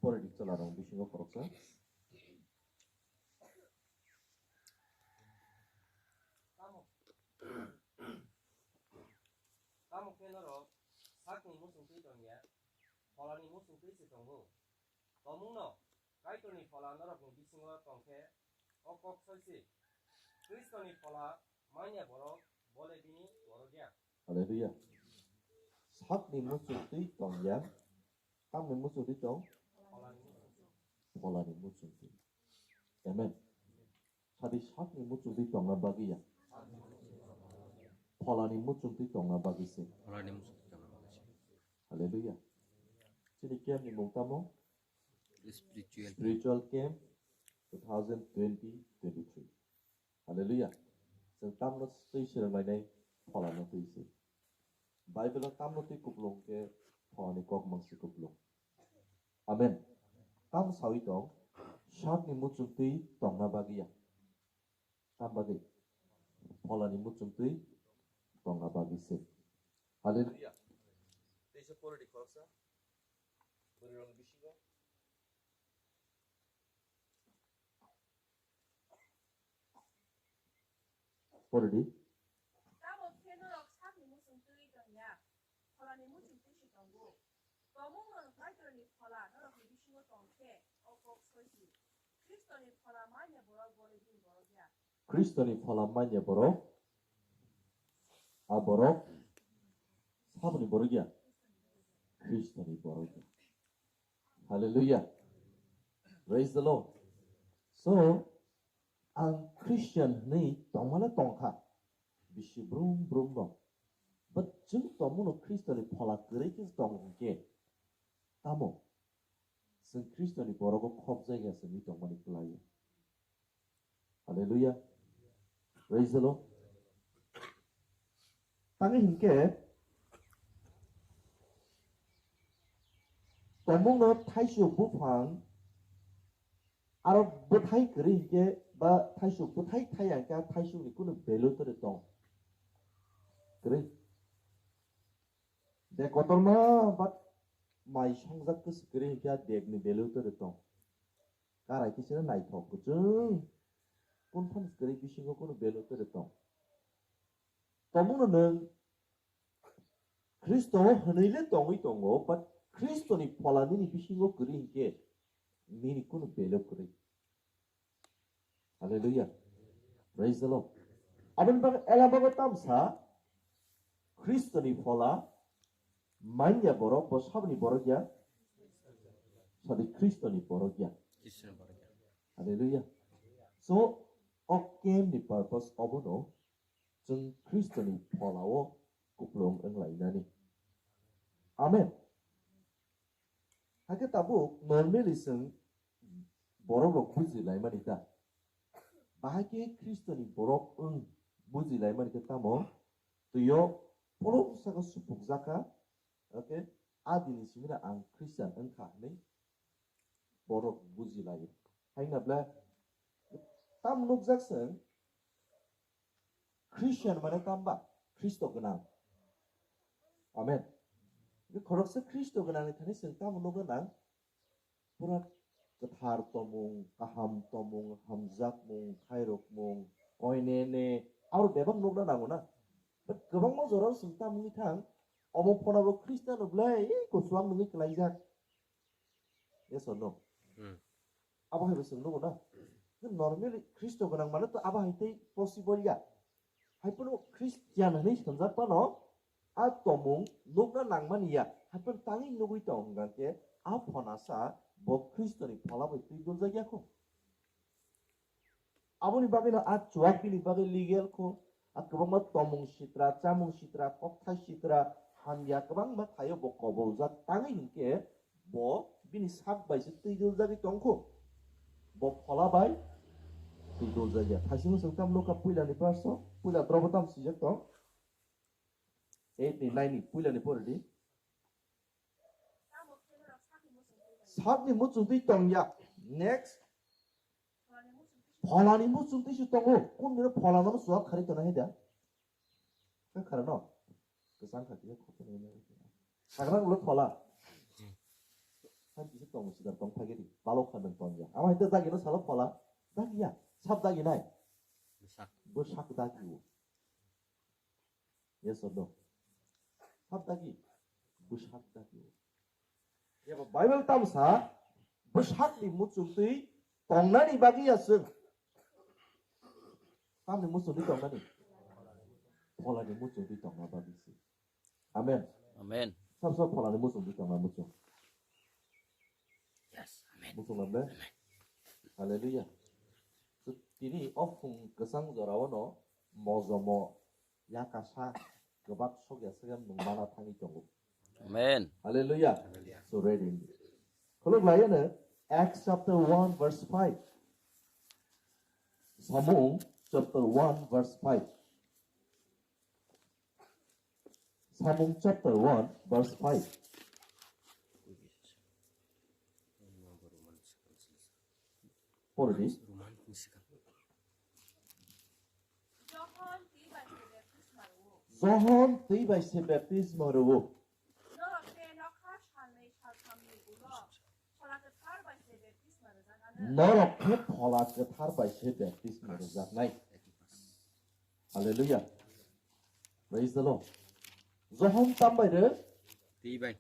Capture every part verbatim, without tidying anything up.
Pore di chwla rok bisingo khoroksa. Tamo, tamo khe norok sakni muchungtwi tongya, pholani muchungtwi se tongo. Tomungno Kaitorni phola norokni bisingo tongkhe, o kok soisi. Kristoni phola manya borok bole bini borok ya. Hallelujah. Sakni muchungtwi tongya. Tamni muchungtwi tong? Pholani muchungtwi. Amen. Sadi sakni muchungtwi tongna bagwi ya. Pholani muchungtwi tongna bagwi se. Pholani muchungtwi tongna bagwi se. Hallelujah. Chini camp ni mung tamo? Spiritual. Spiritual camp two thousand twenty twenty-three. Hallelujah. Chwng tamno twi swrwnglainai pholano twi se. Bible-o tamno twi kuplung khe pholani kok mangsi kuplung. Amen. Tam sawi tong, sakni muchungtwi tongna bagwi ya. Tam bagwi? Pholani muchungtwi tongna bagwi se. Hallelujah. Teisa pore di khoroksa. Bwrwi rokni bisingo. Pore di. Tabok khe norok sakni muchungtwi tongya, pholani muchungtwi se tongo. Tomungno Kaitorni phola norokni bisingo tong khe, o kok soi di. Kristoni phola manya borok bole bini borok ya. Kristoni phola manya borok, a borok, saboni borok ya? Kristoni borok ya. Hallelujah. Praise the Lord. So, ang Christian hwnwi tongmano tongkha. Bisi brum brum rok. But chwng tongmano Khristoni phola kwrwi khe tong hwnkhe tamo? Chwng Khristoni borogo khopjak ya se hwnwi tongmani kwlai. Hallelujah. Praise the Lord. Tangwi hinkhe tomungno thaisuk buphang aro bwthai kwrwi hinkhe ba thaisuk bwthai thai ya hinkhe a thaisukni kunu value tore tong kwrwi. De kotorma ba mai songjak kwswk kwrwi hinkhe a degni value tore tong. Karai khe chini naithok kwchwng. Kung phano kwrwi bisingo kunu value tore tong. Tomungno nwng Khristo hwnwi le tongwi tongo, but Khristoni phola nini bisingo kwrwi hinkhe nini kunu value kwrwi. Hallelujah. Praise the Lord. Aboni bagwi ela bago tamsa Khristoni phola manya borok, bo saboni borok ya? Sadi Khristoni borok ya? Khristoni borok ya. Hallelujah. So, o camp ni purpose obono chwng Khristoni pholao kuplung wnglainani. Amen. Hakhe tabuk normally chwng borok rok buji laimani ta. Bahai khe Khristoni borok wng buji laimani khe tamo? Twio polok saka supukjak kha, okay? A dini simi na ang Christian wngkha hwnwi borok buji laio. Haina ble tam nukjak chwng Christian mane tamba Khristo gwnang. Amen. Bini khoroksa Khristo gwnangni thani chwng tamo nukna nang? Pura kwthar tongmung, kaham tongmung, hamjakmung, khairokmung, koinene, aro bebak nukna nango na. But kwbangma jorao chwng tamo wngwi thang, omo phonabo Khristiano belai kuchuang nungwi kwlaijak. Yes or no? Hmm. Abo hai bo chwng nugo na. Normally Khristo gwnang mane to abo hai tei possible ya. Hai phano Christian hwnwi swngjak phano a tongmung nukna nangmani ya. Hai phano tangwi nugwi tong hwnkha khe a phonasa bo Khristoni phola bai twi duljak ya kho. Aboni bagwino a chuak bini bagwi legal kho, a kwbangma tomung sitra, chamung sitra, kokthai sitra, hamya kwbangma thaio bo koboljak tangwi hinkhe bo bini sak bai se twi duljagwi tongkho. Bo phola bai twi duljak ya. Thaisingo chwng tam nukha puilani verse o, puila drobo tam swijak tong? Eight ni, nine ni, puilani pore di. Sakni muchungtwi tong ya. Next. Pholani muchungtwi se tongo. Kun dino pholano chuak khari tona hai da? Khe khara no? Kwchang kha khe khokhe nai nai. Sagra ulo phola. Tang kisa tong sidar tong phai gedi. Balok kha nang tong ya. Ama hita dagi no salo phola. Dagi ya. Sab dagi nai. Bwsak. Bwsak dagi o. Yes or no? Sab dagi. Bwsak dagi o. Ya ba Bible tam sa. Bwsak ni muchung twi tongnani bagi ya sung. Tamni muchung twi tongnani. Phola ni muchung twi tongna bagi si. Amen. Amen. Sab sab phalani muchung di tongma muchung. Yes. Amen. Muchung lamde. Amen. Hallelujah. So, tini o phung kwchang jorao no mojomo yakasa gabak sok ya sagam nung mana thangwi tongo. Amen. Hallelujah. Hallelujah. So ready. Khuluk lai ano Acts chapter one verse five. Samung chapter one verse five. Samung chapter one verse five. Pori di. Johon twi bai se baptisma rwo. Johon twi bai se baptisma rwo. Norok khe nokha salnwi salthamni ulo Phola Kwthar bai se baptisma rwjak ano. Norok khe Phola Kwthar bai se baptisma rwjaknai. Hallelujah. Praise the Lord. Johon tam bai rw? Twi bai.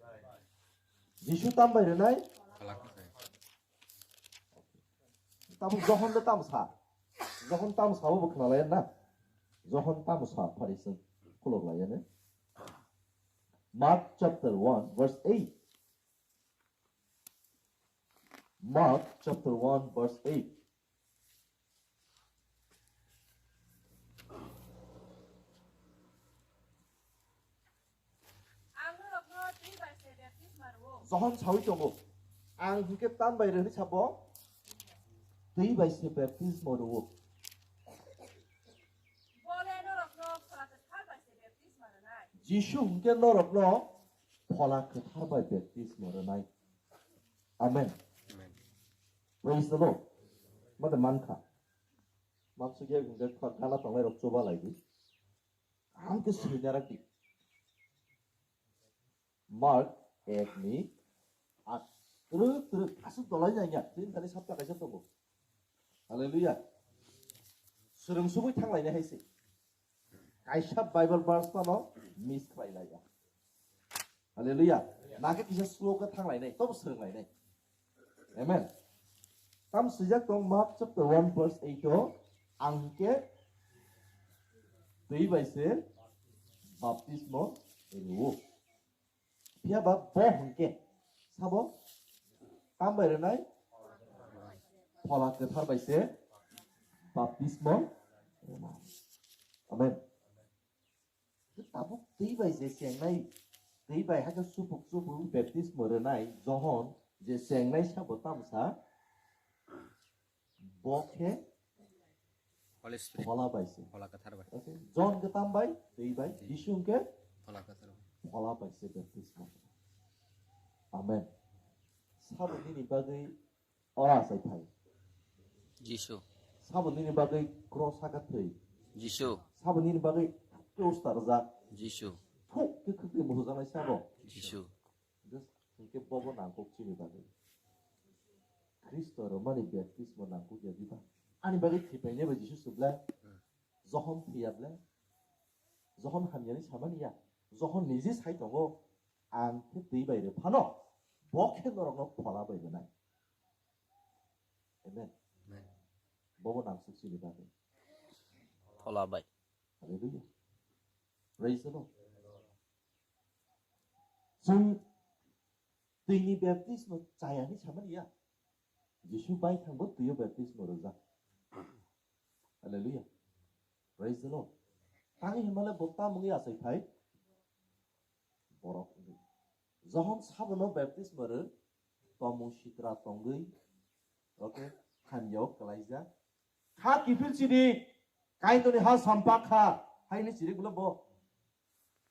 Jisu tam bai rwnai? Phola Kwthar. Tabuk Johon de tam sa. Johon tam sa bo khna lai na. Johon tam sa phari sung khulok lai ne. Mark chapter one verse eight. Mark chapter one verse eight. Ang norokno twi bai se baptisma rwo. Johon sawi tongo. Ang hwnkhe tam bai rw hwnwi sabo? Twi bai se baptisma rwo. Bole norokno Phola Kwthar bai se baptisma rwnai. Jisu hwnkhe norokno Phola Kwthar bai baptisma rwnai. Amen. Amen. Praise the Lord. Mate mankha. Mansukya hwnkhe khoroksa gana tongnai rok chuba lai di. Kaham khe sui narak di. Mark ek ni at. Twrwk twrwk aswk dolai nai ya. Tini thani sapta kaisa tongo. Hallelujah. Swrwng subui thang lai nai hai se. Kaisa Bible verse phano miss khlai lai ya. Hallelujah. Nakhe kisa slow khe thang lai nai, tobo swrwng lai nai. Amen. Tam swijak tong Mark chapter one verse eight o, ang hwnkhe twi bai se baptismo rwo. Phiya ba bo hwnkhe sabo tam bai rwnai? Phola Kwthar bai se baptismo rwnai. Amen. Tabuk twi bai je chengnai, twi bai hakhe supuk supuk baptismo rwnai Johon je chengnai sabo tamsa, bo khe Holy Spirit. Phola bai se. Phola Kwthar bai. Okay. Johon khe tam bai, twi bai, twi. Jisu hwnkhe Phola Kwthar bai. Phola bai se baptismo. Amen. Sabo nini bagwi Ora sai phai. Jisu. Sabo nini bagwi cross haka thwi. Jisu. Sabo nini bagwi cross tarjak. Jisu. Thuk khe khwtwi musujaknai sabo. Jisu. Just hwnkhe bobo nangkuk chini bagwi. Khristo romani baptismo nangkuk ya diba? Ani bagwi thwipainai bai Jisu swbla. Hmm. Johon thwiya ble. Johon hamyani samani ya. Johon niji sai tongo. Ang khe twi bai rw phano. Bo khe norokno phola bai rwnai. Amen. Amen. Bobo nang suk sini bagwi. Phola bai. Hallelujah. Praise the Lord. Chwng twini baptismo chaya hwnwi samani ya. Jisu bai thangbo twio baptismo rwjak. Hallelujah. Praise the Lord. Tang himale bo tamung ya sai phai. Borok wngwi. Johon sabono baptisma rw, tomung sitra tongwi, okay, hamyao kwlaijak. Kha kiphil sidi, Kaitorni ha sampak kha, haini sidi gulo bo.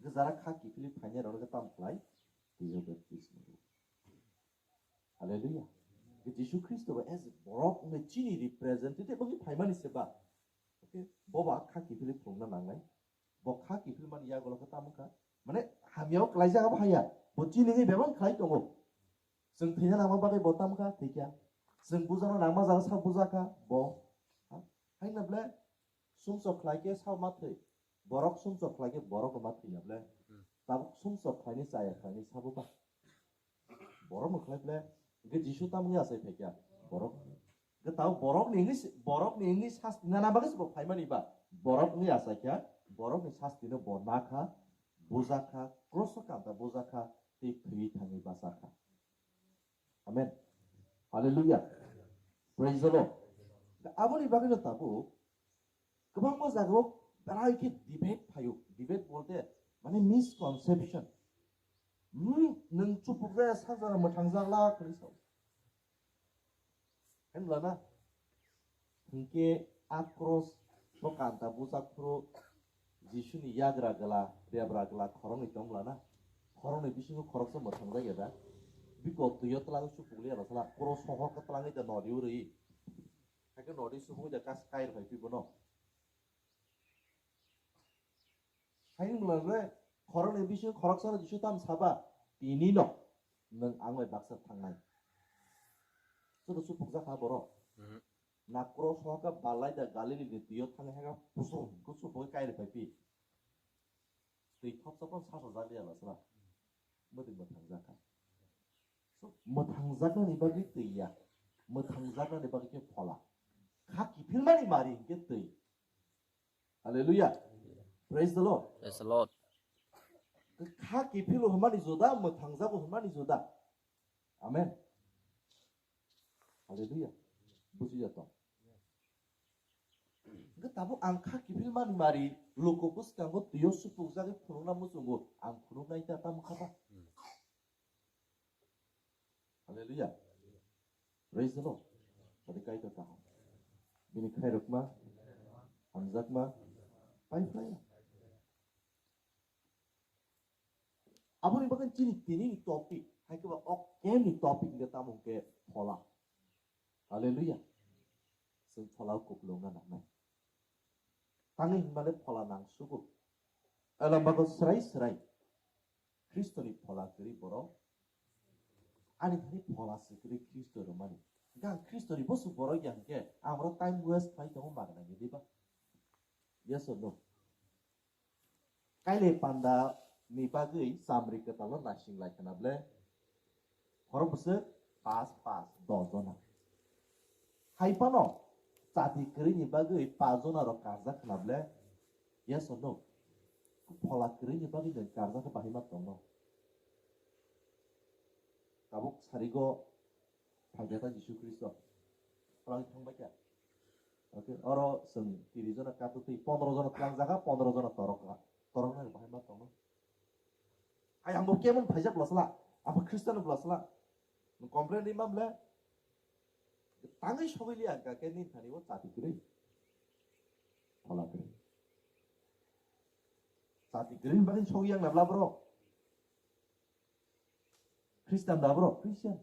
Gajara kha kiphilwi phainai rok tam khlai, twiyo baptisma rw. Hallelujah. Jisu Khristo bo as borok wngwi chini representative wngwi phaimani se ba. Okay, bo ba kha kiphilwi phunukna nangnai. Bo kha kiphilmani yagulo khe tamo kha. Mane hamyao klaijak abo haya. Bo chini wngwi bebak khlai tongo. Chwng thwina nangma bagwi bo tam kha, thwi kha. Chwng bujana nangma jaga sa buja kha, bo. Ha? Haino ble sumsok khlai khe sa ma thwi. Borok sumsok khlai khe borok ma thwi ya ble. Hmm. Tabuk sumsok khlaini chaya khlaini sabo ba. Borok no khlai ble. Ge Jisu tam ya sai phai kha. Borok. Ge tau borok ni, borok ni sasti nana bagwi se bo phaimani ba. Borok ni ya sai kha. Borok ni sasti no bo na kha. Buja kha. Cross o kanta buja kha. Tei thwi thangwi basa kha. Amen. Hallelujah. Praise the Lord. Da aboni bagwi no tabuk kwbangma jagao belai khe debate phaio. Debate bolte mane misconception. Hmm, nwng chupuk jaya sak jana mwthang jak la khri sao. Hemla na? Hinkhe a cross bo kanta bujak phuru Jisuni yagra gla, debra gla khoroknwi tong bwla na? Khoroknwi bisingo khoroksa mwthang jak ya da? Bikok twiyo twlangwi chupuk liya rw sala, cross sohor khe twlangwi da nodi uri. Hakhe nodi chupuk da kas kair bai pi bono. Haino bwla le khoroknwi bisingo khoroksa no Jisu tam saba, tini no nwng ang bai baksa thangnai. Soto chupuk jak kha borok. Mhm. Nakro sohor khe balai da Galili ni twiyo thangwi hakhe pusung kuchuk bai kair bai pi. Twi thopsa phano sasa jak liya lasla. Mwtwi mwthang jak kha. So, mwthang jaknani bagwi twi ya. Mwthang jaknani bagwi khe phola. Kha kiphilmani mari hinkhe twi. Hallelujah. Praise the Lord. Praise the Lord. Kha kiphilo hwnmani juda, mwthang jago hwnmani juda. Amen. Hallelujah. Buji jato. Hwnkhe tabuk ang kha kiphil mani mari, luku bwskango twiyo supuk jagwi phunukna muchungo, ang phunuknai ta tamo kha ba? Hmm. Hallelujah. Praise the Lord. Sadi Kaitor kaham. Bini khairokma, hamjakma, paiphlaiya. Aboni bagwi chini tini ni topic, hai khe ba ok ni topic hwnkhe tamo hwnkhe phola. Hallelujah. Chwng phola o kupulungna nangnai. Tangwi hinmale phola nang sugo. Elambagwi swrai swrai Khristoni phola kwrwi borok. Ani thani phola se kwrwi Khristo rwmani. Hwnkhe ang Khristoni bwswk borok ya hwnkhe ang oro time waste khlai tongo magna ni diba? Yes or no? Kailai panda ni bagwi chamri kwtalo naising lai khna ble. Khorok bwswk pas pas dos jona. Hai phano chati kwrwi ni bagwi pas jona rok karjak khna ble. Yes or no? Phola kwrwi ni bagwi nwng karjak khe bahai ma tongno. Tabuk sarigo Phaikha ta Jisu Khristo. Twlang thangbai kha. Okay, oro chwng tris jona katwtwi pondro jona twlang jakha, pondro jona torok kha. Torok nai bahai ma tongno. Ai ang bo kemon phaijak bwla sala. Ang bo Khristian bwla sala. Nwng complain ri mam le. Tangwi sogwi liya hwnkha khe nini thani o chati kwrwi. Phola kwrwi. Chati kwrwi ni bagwi sogwi yang na bla bro. Khristian da bro, Khristian.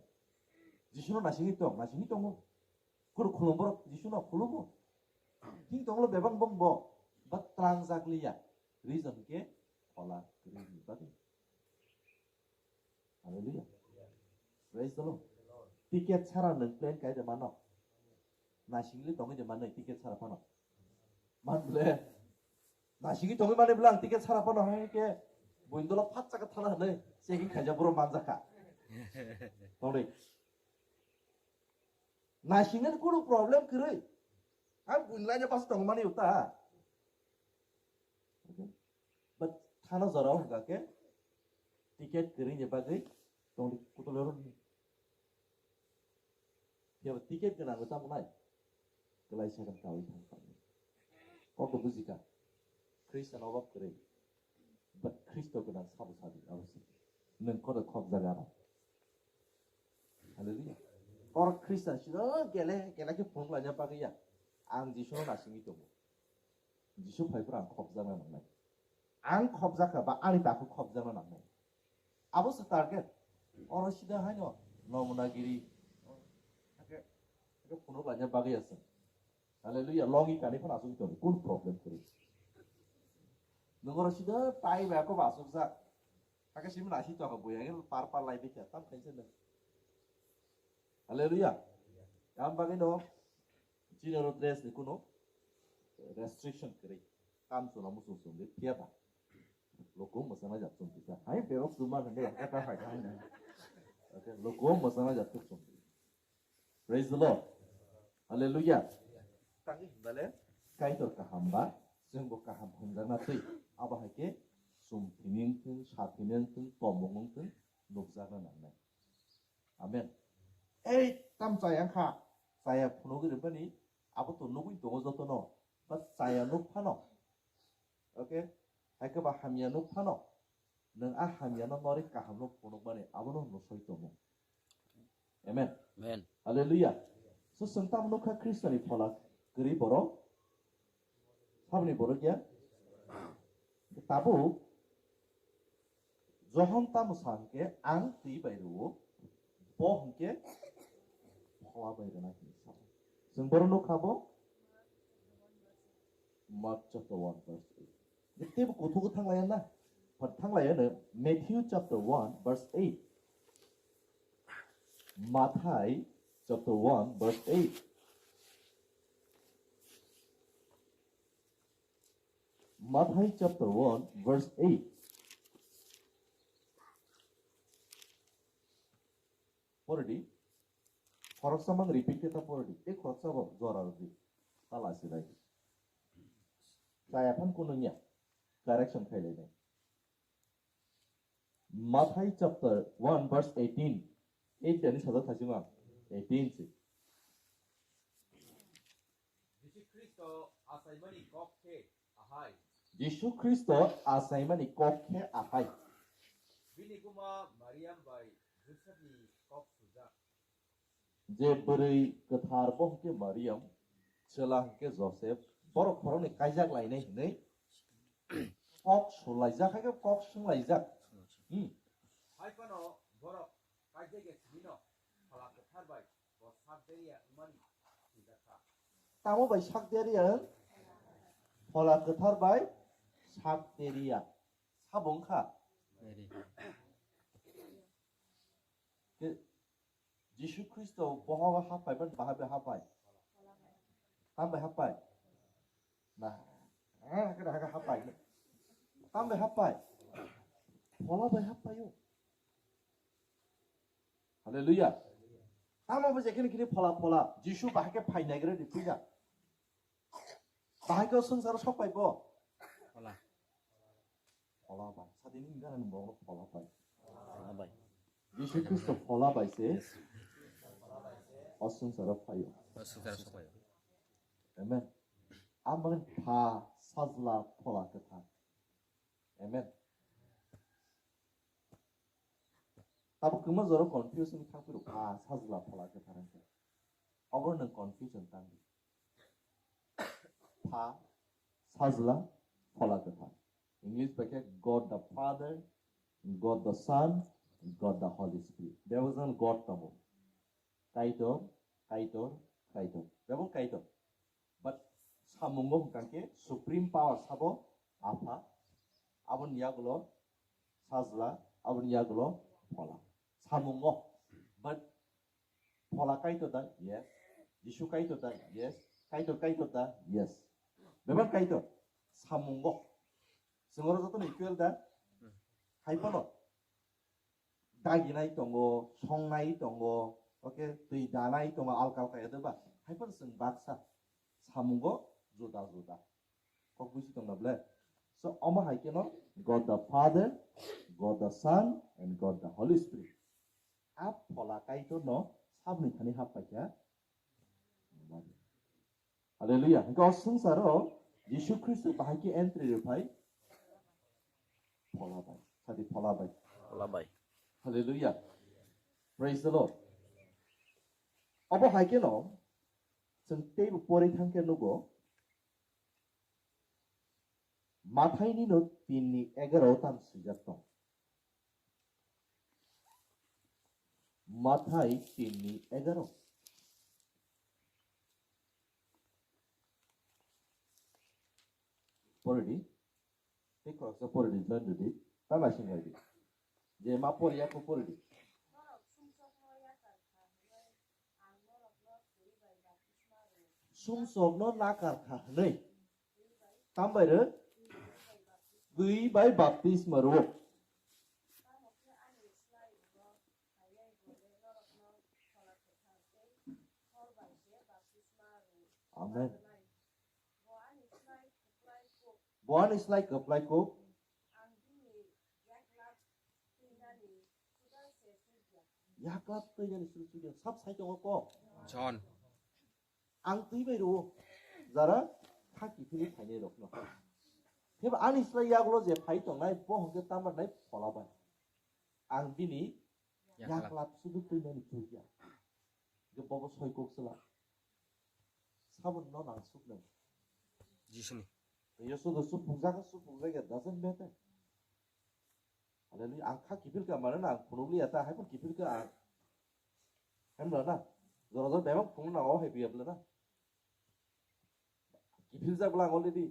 Jisuno naisingwi tong, naisingwi tongo. Kuru khulum borok Jisuno khulumo. Thing tonglo bebak bong bo. Ba twlang jak liya. Reason ke phola kwrwi ni bagwi. Hallelujah. Praise the Lord. Ticket sara nwng plane kai de mano. Naisingli tongwi de mano ticket sara phano. Man ble. Naisingwi tongwi mani bwle ang ticket sara phano hai khe buini dolo phat chaka thana hwnwi checking khaijak borok manjakha. Tongdi. Naisingni kunu problem kwrwi. Ang buini laina bus tongmani uta. Okay. But thana jorao hwnkha khe ticket kwrwini bagwi tongdi kutulero. Phiya ba ticket gwnang bo tamo nai. Kwlai second kawi thang thang. Kok bo bujikha. Khristian obo kwrwi. But Khristo gwnang sabo sadi abo se. Nwng kono khok jaga no. Hallelujah. Or Khristian sino gele gele khe phunuk laina bagwi ya. Ang Jisu no nasingwi tongo. Jisu phai phuru ang khopjakna nangnai. Ang khopjak kha ba ani takhuk khopjakna nangnai. Abo se target. Oro sida haino nomunagiri. Hakhe, hakhe phunuk laina bagwi aswk. Hallelujah. Longi kani phano aswk tong. Kun problem kwrwi. Nwng oro sida tai ba ko ba aswk jak. Hakhe simi nasi to ka buya ngin par par lai bikya tam khaisa nwng. Hallelujah. Kam bagwi no chini oro dress ni kuno restriction kwrwi. Kam chwla muchung chwng di phiya ta. Loko mwchangna jak chwng kisa. Hai berok chuma hwnde kata hai hai na. Okay, loko mwchangna jak chwng di. Praise the Lord. Hallelujah. Tangi hwnbale Kaitor kaham ba, chwngbo kaham hwnjakna twi. Abo hai khe chum thiming thung, sa thiming thung, tomung wng thung, nukjakna nangnai. Amen. Ei, tam chaya wngkha, chaya phunugwi rwmani, abo to nugwi tongo jotono, ba chaya nuk phano. Okay? Hai khe ba hamya nuk phano. Nwng a hamyano norwi kahamno phunukmani, abono hwno soi tongo. Amen. Amen. Hallelujah. So, chwng tamo nukha Khristoni phola kwrwi borok? Saboni borok ya? Tabuk Johon tamo sa hwnkhe, "Ang twi bai rwo," bo hwnkhe phola bai rwnai hwnwi sa. Chwng bohrok nukha bo? Mark chapter one verse eight. Teibo kuthuk thanglaina. Phat thanglaino Matthew chapter one verse eight. Mathai chapter one verse eight. Mathai chapter one verse eight. Poridi. Khoroksa mang repeat khe ta poridi. Tei khoroksa bo jora rwdi. Tala sibai. Chaya phan kuno nya. Correction khailai nai. Mathai chapter one verse eighteen. Eight ani sajak thachima. Eighteen se. Jisu Khristo achaimani kok khe ahai. Jisu Khristo achaimani kok khe ahai. Bini buma Mariam bai Josepni kok sujak. Je bwrwi kwthar bo hwnkhe Mariam, chwla hwnkhe Joseph, borok khoroknwi kaijak lainai hwnwi kok sulaijak, hai khe kok swnglaijak. Hmm. Hai phano borok kaijak ya simi no Phola Kwthar bai bo sak deriya wngmani swijak kha. Tamo bai sak deriya wng? Phola Kwthar bai sak deriya. Sabo wngkha? Very. Ke-, Jisu Khristo bohogo hapai ban bahai bai hapai? Tam bai hapai? Na, eh, hakhe hakhe hapai. Tam bai hapai? Phola bai hapai o. Hallelujah. Tamo bo jekhene khini phola phola. Jisu bahai khe phai naigra di puja. Bahai khe swngcharo sok pai bo. Phola. Phola bai. Sadini hingga nang bo phola bai. Phola bai. Jisu Khristo phola bai se. O swngcharo phaio. O swngcharo sok pai. Amen. Amang pha sajla phola kwthar. Amen. Tabuk kwma jora confusion thang phiro pha sajla phola kwthar hwnkhe. Obo nwng confusion tang di. Pha, sajla, phola kwthar. English bai khe God the Father, God the Son, God the Holy Spirit. Bebak jani God tongo. Kaitor, Kaitor, Kaitor. Bebak Kaitor. But samungo hwnkha khe supreme power sabo Apha. Aboni yagulo Sajla, aboni yagulo Phola. Samungo. But Phola Kaitor da? Yes. Jisu Kaitor da? Yes. Kaitor Kaitor da? Yes. Bebak Kaitor. Samungo. Chwng oro jotono equal da? Hai phano daginai tongo, songnai tongo, okay, twi danai tongo, alka alka ya de ba? Hai phano chwng baksa. Samungo juda juda. Kok buji tong na ble? So, omo hai khe no God the Father, God the Son, and God the Holy Spirit. A Phola Kaitor no sabni thani hap pai kha. Hallelujah. Hingke o swngcharo Jisu Khristo bahai khe entry rw phai? Phola bai. Sadi Phola bai. Phola bai. Hallelujah. Praise the Lord. Obo hai khe no chwng teibo pori thang khe nugo. Mathaini no tin ni egaroh o tam swijak tong. Mathai tin ni egaroh. Pori di. Tei khoroksa pori di, join di. Ta naising lai di. Je ma pori ya, ko pori di. Sumsokno nakar kha hwnwi. Tambai rw? Twi bai baptisma rw. Amen. Bo ani slai kwplai kuk. Yak lap twi nani suri suri. Sab sai tongo kok. John. Ang twi bai rw. Jara kha kiphilwi phainai rokno. Theba ani slai yagulo je phai tongnai bo hwnkhe tambar nai phola bai. Ang bini yak lap sudu twi nani chukya. Ge bobo soi kok sela. Sabun no nang suk nai. Jisuni. Yo sudu supuk jaga supuk jaga doesn't matter. Hallelujah. Ang kha kiphil ka mane na ang phunuk liya ta hai pun kiphil ka ang. Hem la na. Jora jora bebak phunuk na o hai biya bla na. Kiphil jak bla ang already.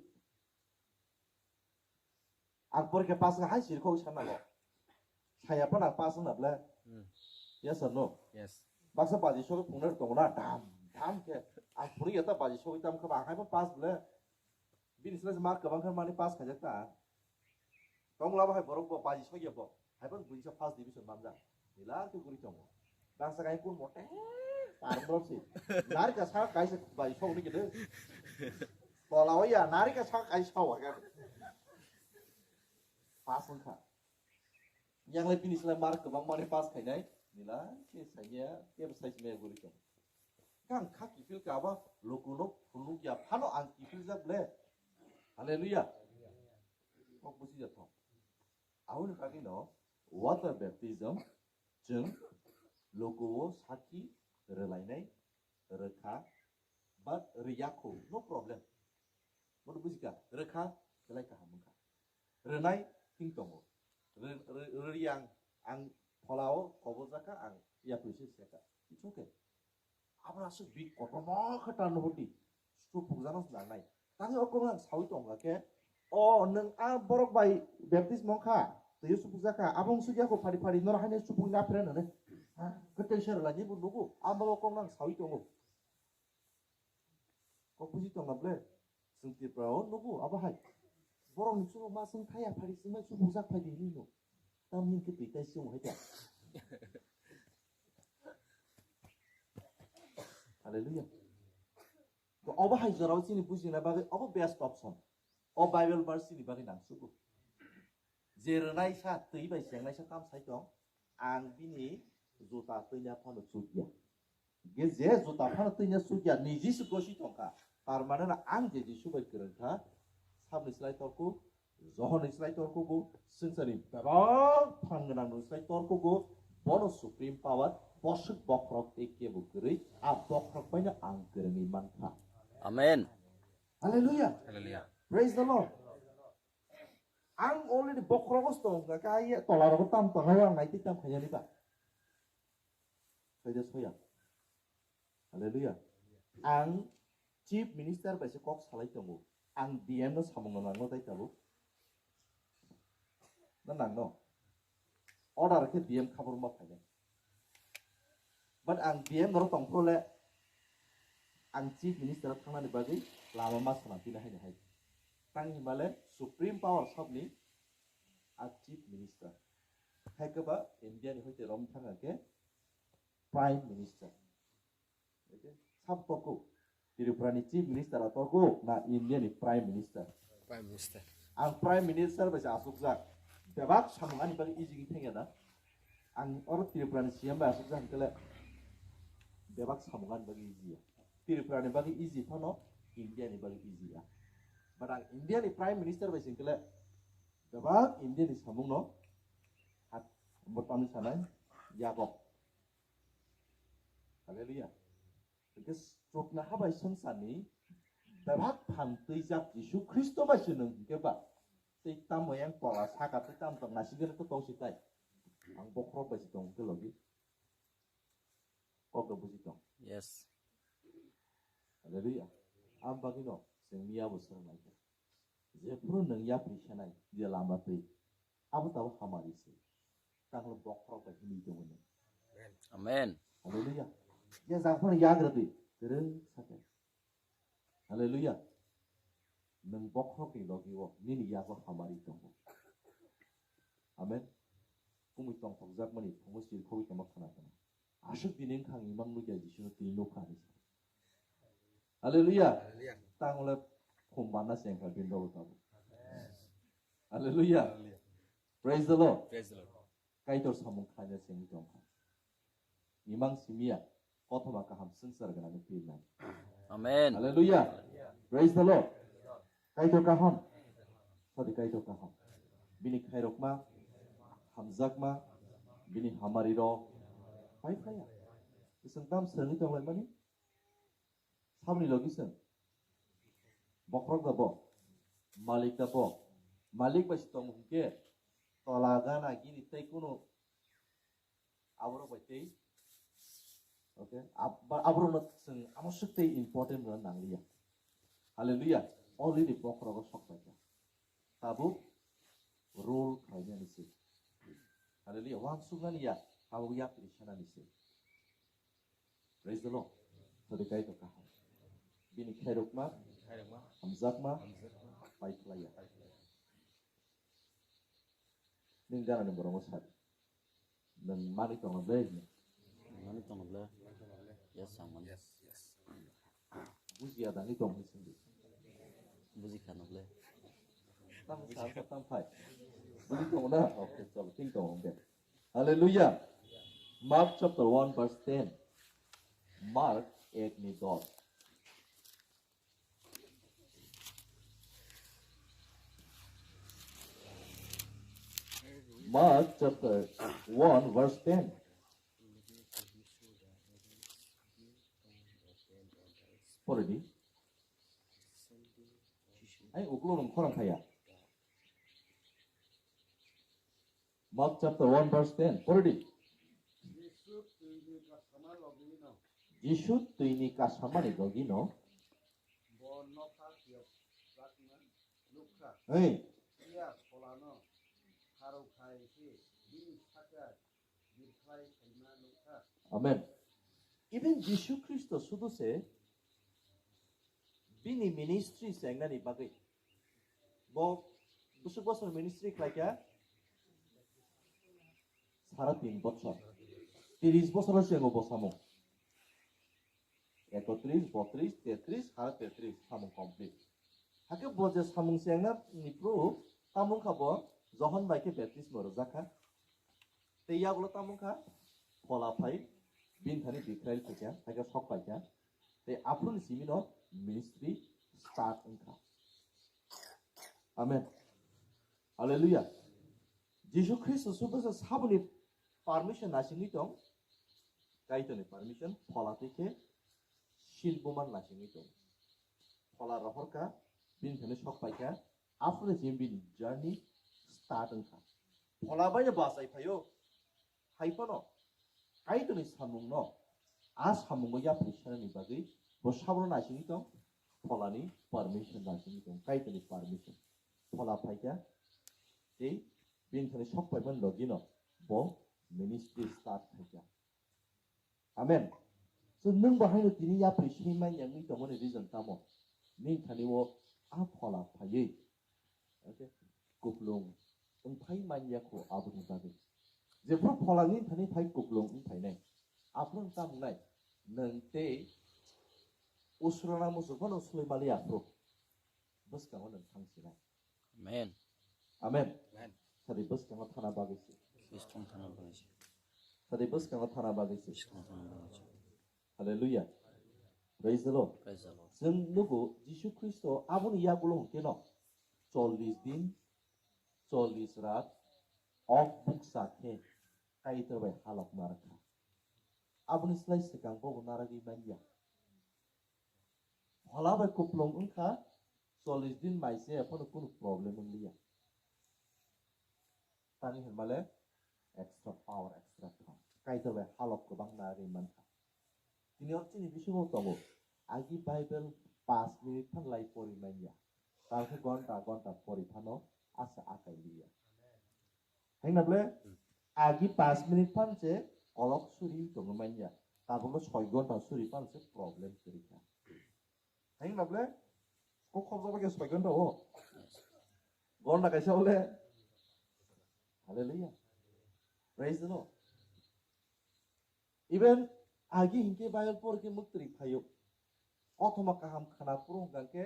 Ang porikha pass wngkha hai siri kok sana bo. Saya pa nang pass wngna ble. Hmm. Yes or no? Yes. Baksa baji sogwi phungnai tongo na dam dam khe. Ang phunuk ya ta baji sogwi tam khe ba ang hai pa pass ble. Bini sila se mark kwbang khe mani pass khaijak ta. Tong labo hai borok bo baji sogya bo. Hai pa buini sa first division manjak. Nila khe guri tongo. Baksa kai kun mote. Parmrop si. Nari ka sa kai se baji sogwi khe de. Tola o ya nari ka sa kai sa wa ga. Pass wngkha. Yang le bini sila mark kwbang mani pass khainai. Nila khe sanya khe sai sima guri tongo. Kang kha kiphil ka ba lukuno phunuk ya phano ang kiphil jak le. Hallelujah. Kok busi jak thong. Aboni bagwi no water baptism chwng lukuo sakhi rwlainai rwkha but rwya kho no problem. Bono bujikha rwkha belai kaham wngkha. Rwnai thing tongo. Rw-, rw-, rwriyang ang pholao kobor jakha ang yapri se seka. It's okay. Aboni aswk bi kotorma khe tarno hoti. Supuk jano nangnai. Tangwi o kok ang sawi tongkha khe, o nwng a borok bai baptism wngkha, twiwi supuk jakha, abo wngsuk yakho phari phari norok haino supuk na phre nani. Ha, kwtwi se rwlaini bo nugo, abo o kok ang sawi tongo. Kok buji tongna ble, chwng Tripura o nugo abo hai. Borok ni chwng ma chwng thaya phari chwng bai supuk jak phai di hinwi no. Tamni hwnkhe twi tai chwng hai ta. Hallelujah. To obo hai jorao chini bujina bagwi obo best option. O Bible verse chini bagwi nangsugo. Je rwnai sa twi bai chengnai sa tam sai tong, ang bini juta twina phano chukya. Ge je juta phano twina chukya, niji se gosi tongkha. Tar mane na ang je Jisu bai kwrwng kha, sabni slai torkuk, Johonni slai torkugo, swngcharni bebak phan gwnangni slai torkugo, bono supreme power, boswk bokhorok tei kebo kwrwi, a bokhorok baino ang kwrwngwi mankha. Amen. Hallelujah. Hallelujah. Praise the Lord. Ang already bokhorogo tong kha, kaya tola rogo tam tongo, ang naitwi tam khaiyani ba. Soida soya. Hallelujah. Ang Chief Minister bai se kok salai tongo. Ang D M no samung no nangno tai tabuk. Na nangno? Order khe D M khabar ma phainai. But ang D M norok tongphuru le ang Chief Minister o thangnani bagwi lama ma sana pina haino hai. Tang himale Supreme Power sabni a Chief Minister. Hai khe ba India ni hoite rom thanga khe Prime Minister. Sab torko. Tripura ni Chief Minister a torko na India ni Prime Minister? Prime Minister. Ang Prime Minister bai se asukjak. Bebak samung ani bagwi easy khe thangya na. Ang oro Tripura ni C M bai asukjak hwnkhe le bebak samung ani bagwi easy ya. Tripura ni bagwi easy phano India ni bagwi easy ya. But ang India ni Prime Minister bai se hwnkhe le bebak India ni samung no hat bo tamni sanai yago. Hallelujah. Hwnkhe chuknoha bai swngcharni bebak phan twijak Jisu Khristo bai se nwng hwnkhe ba tei tamo yang tola saka tei tamo tong naisingkhe to tongsi tai. Ang bokhorok bai se tong hwnkhe logi. Kokno buji tong. Yes. Hallelujah. Am bagwino chwng miya bo swrwng lai kha. Jephuru nwng yapri khenai, je lama twi. Abo tabo hamari se. Tanglo bokhorok bai himwi tongo nwng. Amen. Hallelujah. Je jang phano yagra twi, kwrwng sakhe. Hallelujah. Nwng bokhorokni logi-o nini yago hamari tongo. Amen. Kumui tongthokjakmani phungo chirkhogwi tongma khna khna. Aswk dini wngkha ang imang nukya Jisuno twi nukha hinwi sa. Hallelujah. Hallelujah. Tangole khum banna se wngkha bini rogo tabuk. Hallelujah. Hallelujah. Praise the Lord. Praise the Lord. Kaitor samung khlaina se wngwi tongkha. Imang simiya kothoma kaham swngchar gwnangwi pirnai. Amen. Hallelujah. Praise the Lord. Kaitor kaham. Sadi Kaitor kaham. Bini khairokma, hamjakma, bini hamari rok pai phaya. Isang tam sengwi tonglaimani. Sabni logi seng. Bokrok da bo. Malik da bo. Malik ba si tong hingke. Tola gana gini tei kuno aborok bai tei. Okay. Ab-, ba-, aborok no seng amosuk tei important rok nangliya. Hallelujah. Already bokrok o sok bai kha. Tabuk rule khainani se. Hallelujah. Wansuknani ya. Tabuk yak risanani se. Praise the Lord. Sadi Kaitor kaham. Bini khairokma, hamjakma, pai khlaiya. Nwng ganani borokno sadi. Nwng manwi tongna ble. Manwi tongna ble. Yes, ang manwi. Bujiya dani tong hinwi swngdi. Buji khana ble. Tam sa, tam phai. Buji tong na? Okay, chalo, ting tong hwnkhe. Hallelujah. Mark chapter one verse ten. Mark ek ni dos. Mark chapter one verse ten. Pore di. Ai, ukulo rong khorang khaya. Mark chapter one verse ten. Pore di. Jisu twini kasamani logi no. Jisu twini kasamani logi no. Bo nokha phiyok rakna nukha. Hey. Iya pholano kharo khai khe bini saka birkhlai khaima nukha. Amen. Even Jisu Khristo sudu se bini ministry chengnani bagwi. Bo bwswk bosor ministry khlaikha? Sara tin bosor. Tris bosor chengo bo samung. Ekotris, botris, tetris, sara tetris samung complete. Hakhe bo je samung chengnani phuru tamo wngkha bo Johon bai khe baptismo rwjakha. Tei yagulo tamo wngkha phola phai bini thani Israel phaikha, hakhe sok paikha. Tei aphuruni simi no ministry start wngkha. Amen. Hallelujah. Jisu Khristo subasa saboni permission nasingwi tong. Kaitorni permission phola twi khe sil buman nasingwi tong. Phola rohorkha, bini thani sok paikha, aphuruni simi bini journey start wngkha. Phola bai no bachai phaio. Hai phano Kaitorni samungno, a samungo yapri sanani bagwi bo sabro naisingwi tong, pholani permission naisingwi tong, Kaitorni permission. Phola phaikha, tei bini thani sok paimani logino bo ministry start khaikha. Amen. So nwng bo haino tini yapri swi manya wngwi tongmani reason tamo? Nini thani o a phola phaiwi, okay, kuplung wngphai manya kho aboni bagwi. Jephru phola nini thani phai kuplung wngphainai, aphuru wng tamo wngnai? Nwng tei usrana muchung phano swlwi maliya aphuru bwskango nwng thang sinai. Amen. Amen. Amen. Sadi bwskango thana bagwi se. Bwskango thana bagwi se. Sadi bwskango thana bagwi se. Bwskango thana bagwi se. Hallelujah. Praise the Lord. Praise the Lord. Chwng nugo Jisu Khristo aboni yagulo hwnkhe no chollish din, chollish rat ok bukcha khe Kaitor bai halok narwkha. Aboni slai swkang bobo narwgwi manya. Phola bai kuplung wngkha, chollish din mai se, ephano kunu problem wngliya. Tani hinmale extra power, extra power. Kaitor bai halok kwbang narwgwi mankha. Tini o chini bisingo tongo, agi Bible panch minute phan lai pori manya. Talkhe gonta gonta pori phano asa akai liya. Haina ble agi panch minute phan se kolok suri tongwi manya. Tabukno soi gonta suri phan se problem kwrwi kha. Hing na ble? Kok khobjak bai khe swbai khe wng tong o. Gonda kaisa ble. Hallelujah. Praise the Lord. Even agi hinkhe Bible por khe muktri phaio. Kothoma kaham khna phuru hwnkha khe,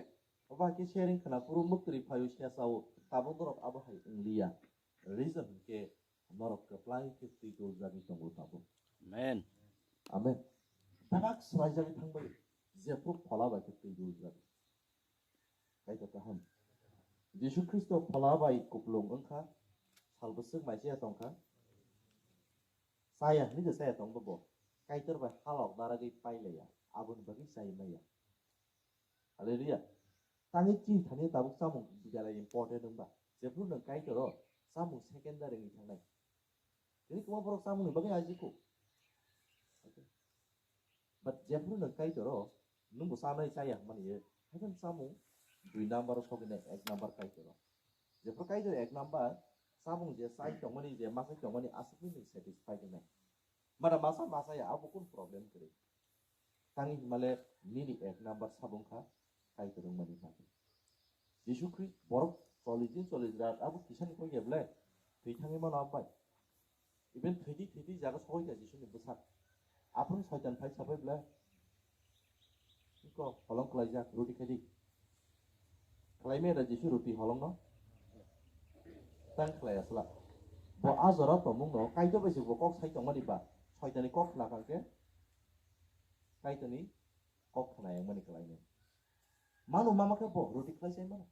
obo hai khe sharing khna phuru muktri phaio, se sao. Tabuk dorok abo hai wngliya. Reason hinkhe norok kwplai khe twi goljagwi tongo tabuk. Amen. Amen. Bebak swraijagwi thangbai, jephru phola bai khe twi goljagwi. Kaitor kaham. Jisu Khristo phola bai kupulung wngkha, sal bwswk mai chaya tongkha. Chaya hwnwi je chaya tongba bo. Kaitor bai halok naragwi pailaiya, aboni bagwi chai maya. Hallelujah. Tangwi chini thani tabuk chamung belai important wngba. Jephru nwng Kaitor o chamung secondary wngwi thangnai. Tini kwbang borok chamungni bagwi ajikho. But jephru nwng Kaitor o, nwng bo chanai chaya hwnmani ye, haikhe chamung dui number o sogwi nai, ek number Kaitor o. Jephru Kaitor ek number, chamung je chai tongmani, je ma chai tongmani, aswkni nwng satisfied wngnai. Mada masa masa ya, abo kun problem kwrwi. Tangwi himale nini ek number sabung kha, Kaitor wngmani bagwi. Jisu Khri-, borok chollish din chollish rat abo kisani kok ya ble, thwi thangwi mano abai. Even thwidi thwidi jaga sokoi kha Jisuni bwsak. Aphuru Soitan phai sabai ble. Iko holong kwlaijak, ruti khaidi. Khlaimaya da Jisu ruti holongno? Tang khlai asla. Bo a jora tongmungno Kaitor bai se bo kok sai tongmani ba, Soitani kok khna kha khe Kaitorni kok khna yang mani kwlainai. Manu mama khe bo ruti khlai sai mano.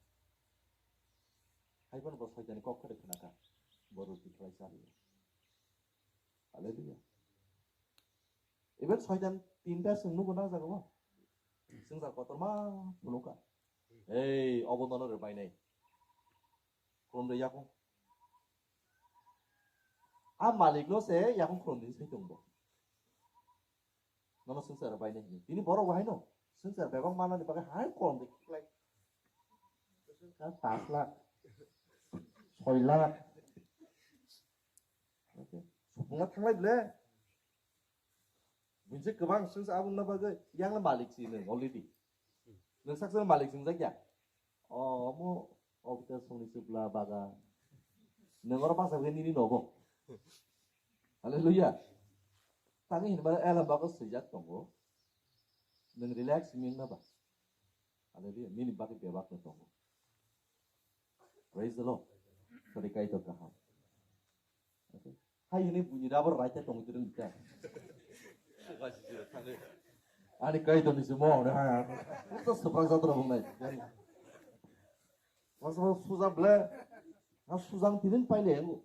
Hai phano bo Soitani kok khe khna kha. Bo ruti khlai sa liya. Hallelujah. Even Soitan tinta chwng nugo na jaga o. Chwng ja kotorma phunukha. Ei, obo nono rwbainai. Khulumde yakung. A malik no se yakung khulumdi sai tong bo. Nono swngchar rwbainai hini. Tini borok bo haino swngchar bebak manani bagwi hai khulumdi khiklai. Ka pas lakh, soi lakh. Okay. Supungna thanglai ble. Bunse kwbang swngsa aboni bagwi yang malik si nwng already. Nwng saksa malik swngjak ya. O omo obita songni chwpla bagan. Nwng oro basa bagwi nini nobo. Hallelujah. Tangwi hinba ela bago swijak tongo. Nwng relax ming na ba. Hallelujah. Nini bagwi bebak no tongo. Praise the Lord. Sori Kaitor kaham. Okay. Hai hini buini rubber raita tong diri nita. Ani Kaitor ni simo ne ha. Uto seprang jatra bungnai. Mas mas suja ble. Na sujang tinin paile yangu.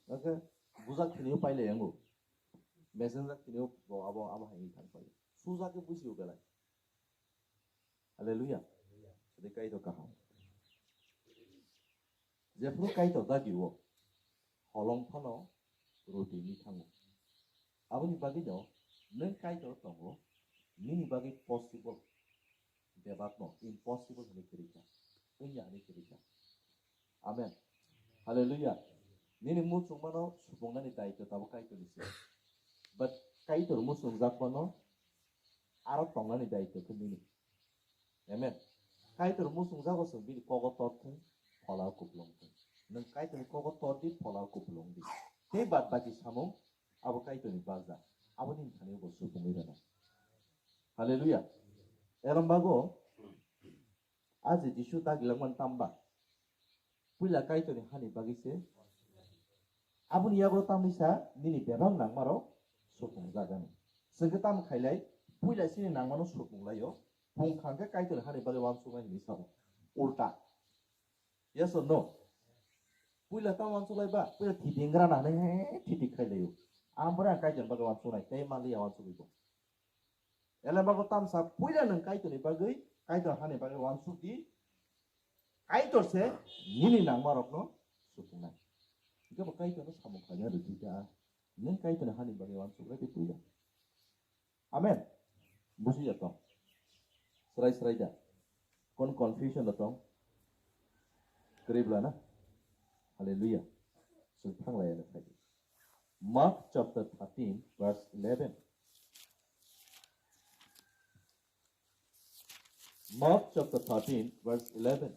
Okay. Bujak tinin paile yangu. Messenger tinin bo abo abo hai thang paile. Suja ke busi belai. Hallelujah. Jadi Kaitor kaham. Jephru Kaitor dagi o holong phano ruti ni thango. Aboni bagwi no nwng Kaitor tongo, nini bagwi possible bebak no impossible hwnwi kwrwi kha, wngya hwnwi kwrwi kha. Amen. Hallelujah. Nini muchungmano supungnani daityo tabuk Kaitorni se. But Kaitor muchungjakmano aro tongnani daityo khe nini. Amen. Kaitor muchungjago chwng bini kogo tor thung, phola kupulung thung. Nwng Kaitorni kogo tor di, phola kupulung di. Tei bad baki samung abo Kaitorni bagja. Aboni thani bo supungwi rwnai. Hallelujah. Eram bago aje Jisu dagilangmani tamba. Puila Kaitorni hani bagwi se. Aboni yago tamni sa nini bebak nangmarok supungjagani. Chwng khe tamo khailai, puila chini nangmano supunglai-o, pung kha khe Kaitorni hani bagwi uansuknai hinwi sao. Ulta. Yes or no? Puila tamo uansuklai ba, puila thiti wnggra na hinwi thiti khailai-o. Ang bwrwi ang Kaitorni bagwi uansuknai, tei manliya uansugwi bo. Elembako tamsa puila nwng Kaitorni bagwi, Kaitor hani bagwi uansuk di. Kaitor se nini nangmarokno supungnai. Hingke bo Kaitorno samung khlaina rwdi da. Nwng Kaitorni hani bagwi uansuk lai tei puila. Amen. Busi ya tong. Srai srai da. Kon confusion da tong. Kwrwi bwla na. Hallelujah. Chwng thanglaiya no phai di. Mark chapter thirteen, verse eleven. Mark chapter thirteen, verse eleven.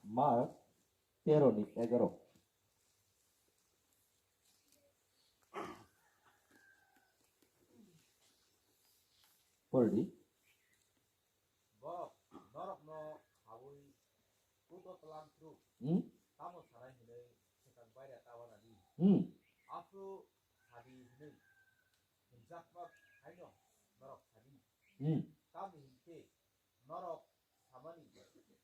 Mark tero ni egaro. Pori di. Bo norokno habwi kuto tlang thru. Hmm? Tamo sanai hinwi swkang baire tawana di. Hmm. Aphru sadi hinwi hwnjakma haino norok sadi. Hmm. Tamni hinkhe norok samani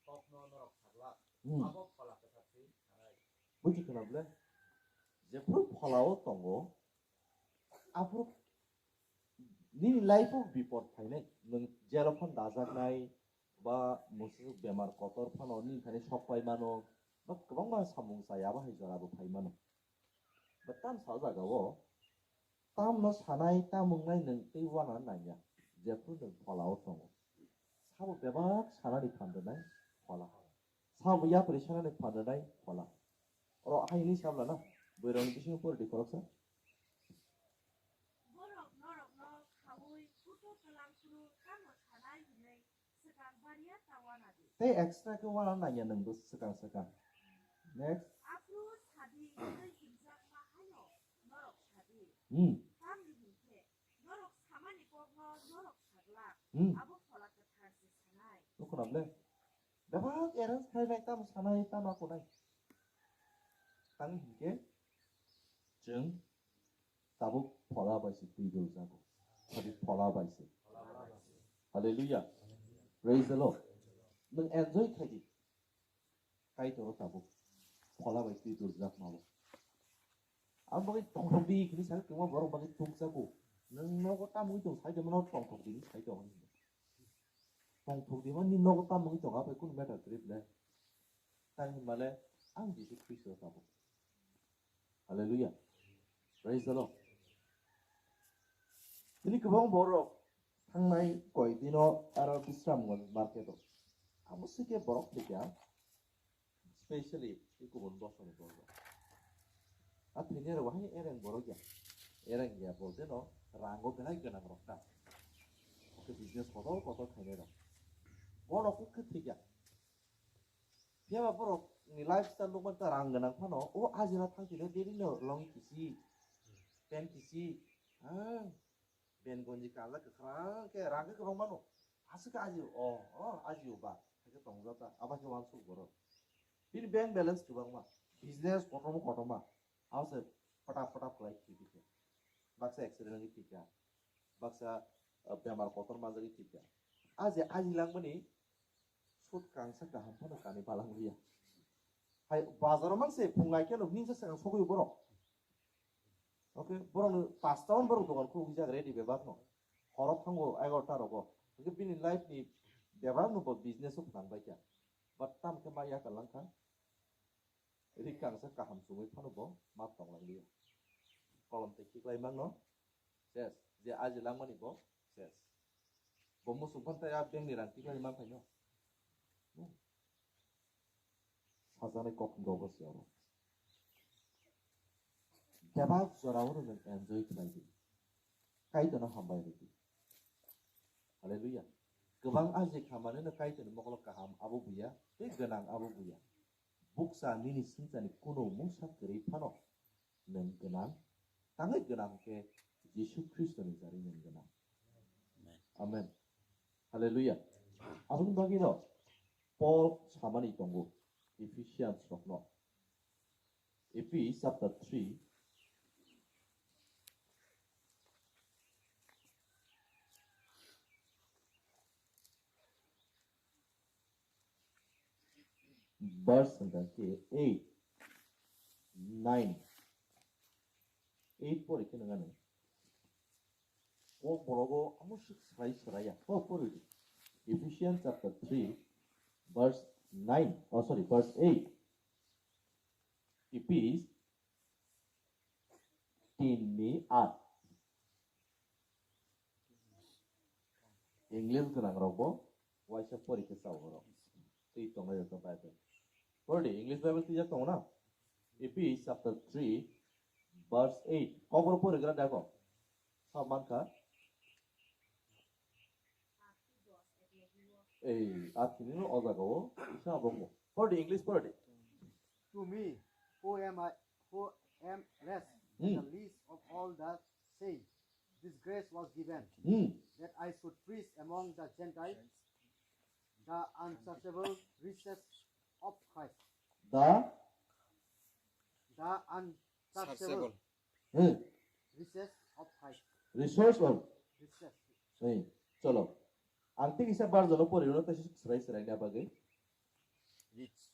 kokno norok saglak. Hmm. Abo phola kwthar se sanai. Buji khna ble? Jephru pholao tongo, aphuru nini life o bipod phainai, nwng jelo phano dajaknai, ba mwswk bemar kotor phano nini thani sok pai mano, ba kwbangma samung chaya ba hai jora bo phai mano. Ba tam sa jaga o, tamno sanai, tam wngnai nwng tei uanani nangya, jephru nwng pholao tongo. Sabo bebak sanani phan rwnai phola. Sabo yapri sanani phan rwnai phola. Oro hai hwnwi sabla na, bwrwirokni bisingo pori di khoroksa. Borok norokno khaui kuto twlang phuru tamo sanai hwnwi swkang baria tawana di. Tei extra khe uana nangya nwng bo swkang swkang. Next. Aphuru sadi hwnwi hwnjakma haino norok sadi. Hmm. Tamni hinkhe norok samani kokno norok saglak. Hmm. Abo phola kwthar se sanai. Nukhunam le? Bebak arrange khlainai, tamo sanai, tamo akunai. Tang hinkhe chwng tabuk phola bai se twi dol jago. Tabuk phola bai se. Hallelujah. Praise the Lord. Nwng enjoy khai di. Kaitor o tabuk phola bai twi dol jak mabo. Ang bagwi tongthok di hwnwi sakhe kwbangma borok bagwi tongjago. Nwng nogo tamo wngwi tong sai tongmano tongthok di hwnwi sai tong. Tongthok di mani nogo tamo wngwi tong aphai kunu matter kwrwi ble. Tang hinmale ang Jisu Khristo tabuk. Hallelujah. Praise the Lord. Tini kwbang borok thangnai koi dino aro Bisramganj market o. Amo sike borok thikya. Specially, i kubun bosongni borok. A thwinai rok bahai ereng borok ya. Ereng ya bolte no rango belai gwnang rok ta. Oke business kotor kotor khainai rok. Borok khe thik ya. Phiya ba borok ni lifestyle nukmani ta rang gwnang phano o ajina thang tino daily no long kisi, pen kisi. Ah. Ben gonji kala kwkhwrang khe rang khe kwbang mano. Aswk khe ajio, o, o, ajio ba. Hakhe tongjak ta, abo khe uansuk borok. Bini bank balance kwbangma. Business kotorma kotorma. Abo se pata pata khlai thwi thika. Baksa accident wngwi thika. Baksa, uh, bemar kotor manjagwi thika. Aje aji langmani sut kangsa kaham phano kanwi balang liya. Hai bazaro mang se phungai khe nuk ningsa sakang sogwi borok. Oke, borok ni pasta on borok dogan khuluk jak ready bebak no. Horo thango egarota rogo. Oke, bini life ni bebak no bo business o phang bai kha. But tam khe ma yakal lang kha. Ri kangsa kaham sumui phano bo ma tong lang liya. Kolom te khiklai mang no. Ses, je aji langmani bo ses. Bo musuk phan tei a bank ni rang khiklai mang phai no. Hmm. Sajaknai kok wngkha obo se oro. Bebak jorao nwng enjoy khlai di. Kaitorno hambai rw di. Hallelujah. Kwbang ajik hamani no Kaitorni mokolo kaham abo buya, tei gwnang abo buya. Bukcha nini swngcharni kuno mungsa kwrwi phano nwng gwnang, tangwi gwnang khe Jisu Khristoni jarwi nwng gwnang. Amen. Amen. Hallelujah. Aboni bagwino Paul samani tongo Ephesians rokno. Ephes chapter three. Verse hwnkha khe eight, nine. Eight pori khe nang ani. Kok borogo amo swk swrai swraiya. Kok pori di. Ephesians chapter three, verse nine. Oh, sorry, verse eight. Ephes tin ni aat. English gwnang rok bo waisa pori khe chao oro. Twi tongnai rok Bible. Pori di, English Bible twijak tongo na? Ephes chapter three, verse eight. Kok boro pori gra da kok. Sa mankha. Ei, athini no o jaga o, isa abongo. Pori di, English pori di. To me, who am I, who am less than the least of all the saints, this grace was given, Hmm. that I should preach among the Gentiles the unsearchable riches of Christ. The The unsearchable Hmm. Riches of Christ. Resource of. Riches. Hey, cholo. Ang tik isa bar jalo pori uno tasi serai serai na bagwi.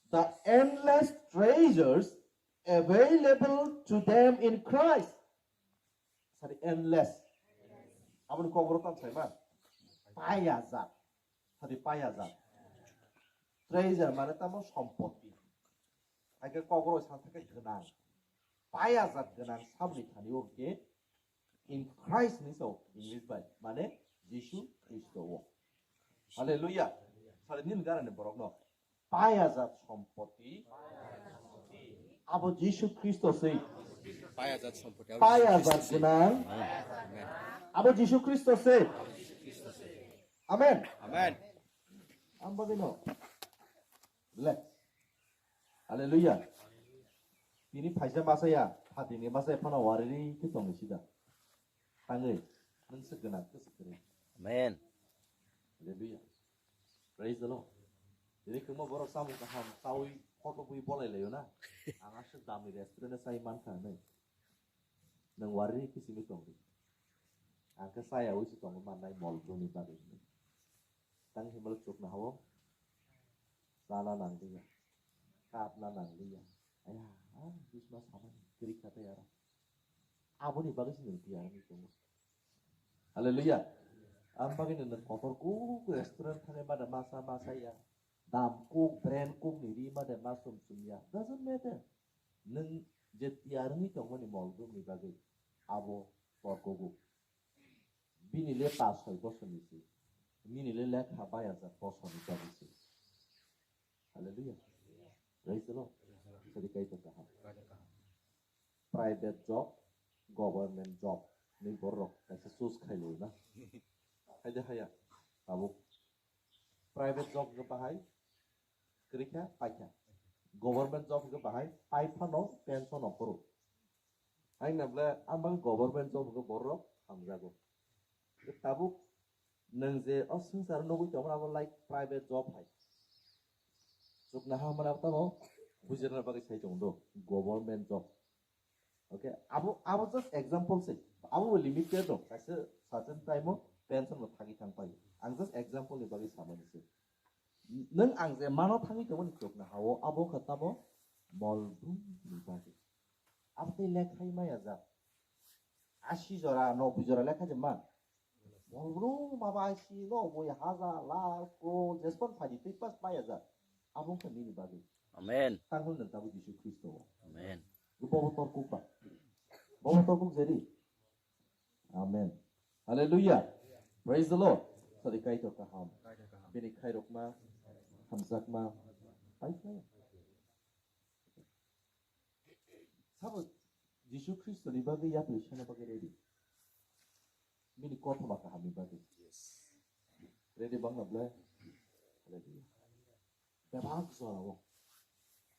The endless treasures available to them in Christ. Sorry, endless. Aboni kokborok tamo sai ma. Paya jat. Sadi paya jat. Treasure mane tamo sompoti. Haikhe kokborok san thangkhe gwnang. Paya jat gwnang saboni thani o hwnkhe in Christ hinwi sao English bai. Mane Jisu Khristo o. Hallelujah. Sadi nini garani borokno. Paya jat sompoti. Abo Jisu Khristo se. Paya jat sompoti. Paya jat gwnang. Amen. Abo Jisu Khristo se. Amen. Amen. Ang bagwi no. Relax. Hallelujah. Tini phaisa masa ya, phatini masa ya phano wariri khe tongwi sida. Tangwi, nung se gwnang khe se kwrwi. Amen. Hallelujah. Praise the Lord. Tini kwma borok samung kaham chawi photo bui bolai layo na. Ang aswk damni restaurant o chai mankha hinwi. Nwng wariri khe simi tongdi. Ang khe chaya wi se tongo mannai mol bwrwngni bagwi hinwi. Tang himlok chukna hao. Chana nangliya. Kapna nangliya. Aya, ah, bisma samani kwrwi kha tei aro. Aboni bagwi se nwng tiyar wngwi tongo. Hallelujah. Ang bagwi nwng kotor kuk restaurant thangwi mada masa masa ya. Dam kuk, brand kuk ni ri mada ma sum sum ya. Doesn't matter. Nwng je tiyar wngwi tongmani mol bwrwngni bagwi abo torkogo. Bini le pas soi bosorni se. Nini le lekha bayajak bosorni bagwi se. Hallelujah. Praise the Lord. Sadi Kaitor kaham. Private job, government job ni borok kaisa choose khailo na. Haide haya. Tabuk private job hwnkhe bahai kwrwikha paikha. Government job hwnkhe bahai pai phano pension o phuru. Haino bwle ang bagwi government job hwnkhe borok hamjago. Tabuk nwng je o swngcharo nugwi tongmani abo like private job hai. Chukna hamani abo tamo bujirna bagwi sai tongo do government job. Okay, abo, abo just example se. Abo bo limited dong. Kaisa certain time o pension bo thangwi thang pai. Ang just example ni bagwi samani se. Nwng ang je mano thangwi tongmani chukna hao, abo khe tamo mol bwrwngni bagwi. Abo tei lekhai maya jak. Asi jora, noboi jora lekha je man. Mol bwrwng maba asi no boi hajar, lakh, crore, jespon phaidi tei pas maya jak. Abo wngkha nini bagwi. Amen. Tangkol nwng tabuk Jisu Khristo o. Amen. Bobo torkuk ba. Bobo torkuk jeri. Amen. Hallelujah. Praise the Lord. Sadi Kaitor kaham. Bini khairokma, hamjakma. Paikha. Sabo Jisu Khristo ni bagwi yapri sana bagwi ready. Bini kothoma kaham ni bagwi. Yes. Ready bangla bwle? Ready. Bebak jora o.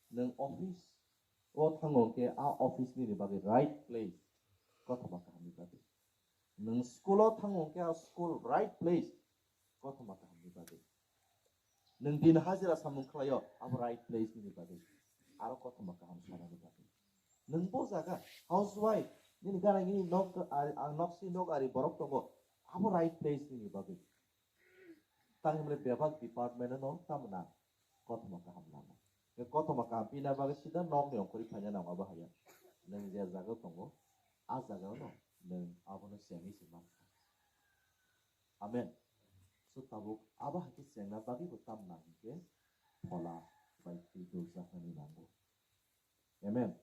Nwng office o thango ke a office ni bagwi right place. Kothoma kaham ni bagwi. Nwng school o thango ke a school right place. Kothoma kaham ni bagwi. Nwng din hajira samung khlaio, abo right place nini bagwi. Aro kothoma kaham sanani bagwi. Nwng bo jaga, housewife, nini gana gini nok, ah, ah, nok si nok ari borok tongo, abo right place nini bagwi. Tangwi bebak department no tamna kothoma kaham nango. Kothoma kaham pina bagwi sida nok ni ongkhorwi phaina nango abo haya. Nwng je jaga tongo, a jaga no nwng abono chengwi se mankha. Amen. So tabuk abo hai khe chengna bagwi bo tam nang hwnkhe phola bai twi duljaknani nango. Amen.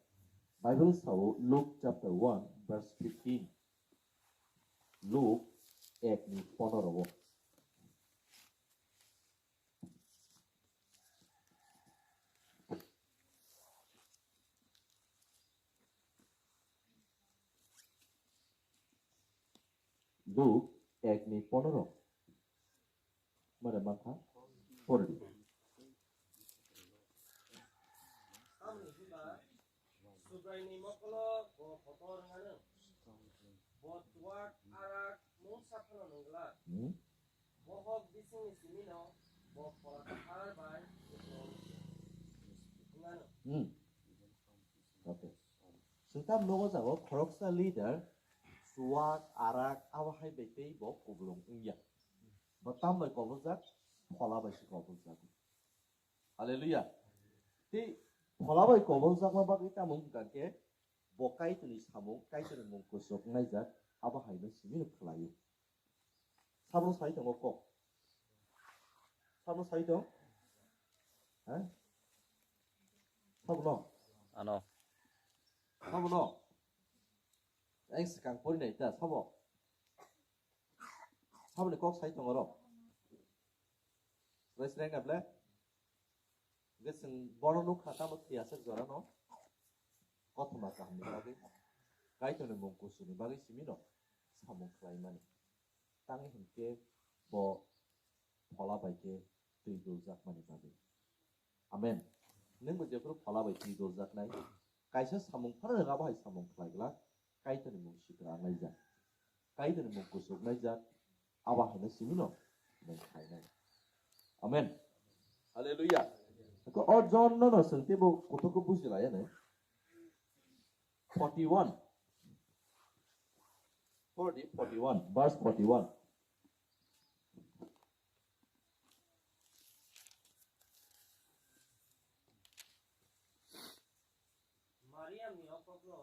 Bible sao Luke chapter one verse fifteen. Luke ek ni ponoro o. Luke ek ni ponoro. Mare mankha? Pordi. Tamni hwnba Subraini mokolo bo kotor wngano. Bo chuwak arak mungsa phano nwnglak. Hmm? Bohok bisingni simino bo phola kwthar bai wngano. Hmm. Okay. Chwng tam nogo jago khoroksa leader chuwak arak abo hai bai tei bo kublung wngya. Bo tam bai koboljak, phola bai se koboljak. Hallelujah. Tei phola bai koboljakma bagwi tamo wngkha khe bo Kaitorni samung, Kaitorni mung kuchuk naijak, abo haino simi no khlaio. Sabo sai tongo kok. Sabo sai tong? Ha? Sabo no? Ano. Sabo no? Ang swkang pori nai ta, sabo? Saboni kok sai tongo ro? Srai srai na ble? Hwnkhe chwng bono nukha tamo thwi aswk jorano kothoma kahamni bagwi, Kaitorni mung kuchukni bagwi simi no samung khlaimani. Tangwi hinkhe bo phola bai khe twi duljakmani bagwi. Amen. Nwngbo jephuru phola bai twi duljaknai, kaisa samung phano nwng abo hai samung khlai glak, Kaitorni mung sikra wnglaijak. Kaitorni mung kuchuk naijak, abo haino simi no nwng khainai. Amen. Hallelujah. Ko o John no no swng teibo kuthuk khe buji laiya nai. Forty-one. Forty, forty-one, verse forty-one. Mariamni o kokno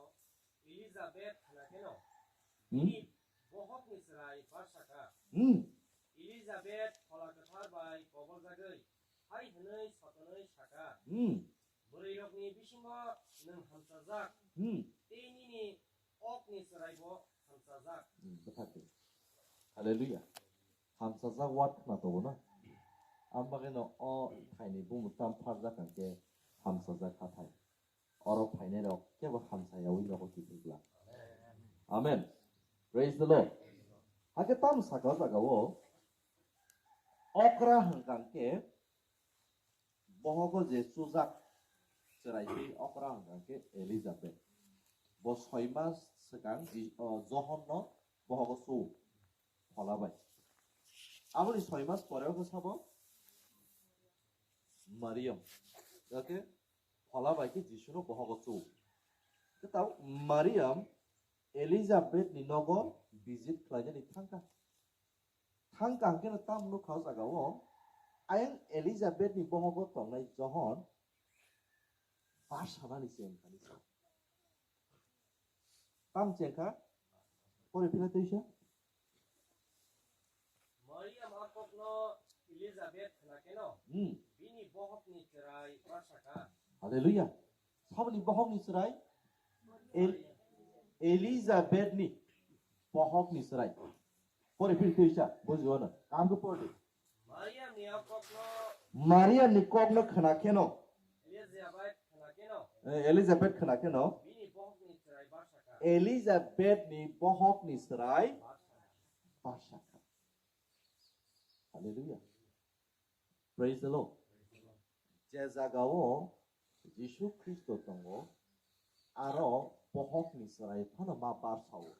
Elizabeth khna kheno Hmm? bini bohokni chwrai barsa kha. Hmm. Elizabeth phola kwthar bai koboljagwi hai hwnwi sotonwi sa kha, Hmm. "Bwrwirokni bisingo nwng hamchajak, Hmm. tei nini okni chwraibo hamchajak." Hmm, bwthar khe. Hallelujah. Hamchajak word khna tongo na. Ang bagwi no o thaini bumu tam pharjak hwnkhe hamchajak hathai. Oro phainai rok kebo hamsa yaui nogo kiphilgla. Amen. Praise the Lord. Hakhe tam saka o jaga o okra hwnkha khe bohogo je chujak chwrai tei okra hwnkha khe Elizabeth. Bo soi mas swkang Ji-, o, Johon no bohogo chu phola bai. Aboni soi mas pore o khe sabo Mariam. Jate phola bai khe Jisu no bohogo chu. Tei tabuk Mariam Elizabeth ni nogo visit khlainani thangkha. Thangkha hwnkhe no tam nukha o jaga o, ayang Elizabeth ni bohogo tongnai Johon barsa nani chengkha ni sa. Tam chengkha? Pore phila twisa. Mariam a kokno Elizabeth khna kheno Hmm. bini bohokni chwrai barsa kha. Hallelujah. Saboni bohokni chwrai? El-, Elizabeth ni bohokni chwrai. Pore phil twisa, bujiwano. Kaham khe pore. Mariam ni o kokno Mariam ni kokno khna kheno. Elizabeth khna kheno. Eh, Elizabeth khna kheno. Bini bohokni chwrai barsa kha. Elizabeth ni bohokni chwrai Barsa kha. barsa kha. Hallelujah. Praise the Lord. Je jaga o Jisu Khristo tongo, aro bohokni chwrai phano ma barsao.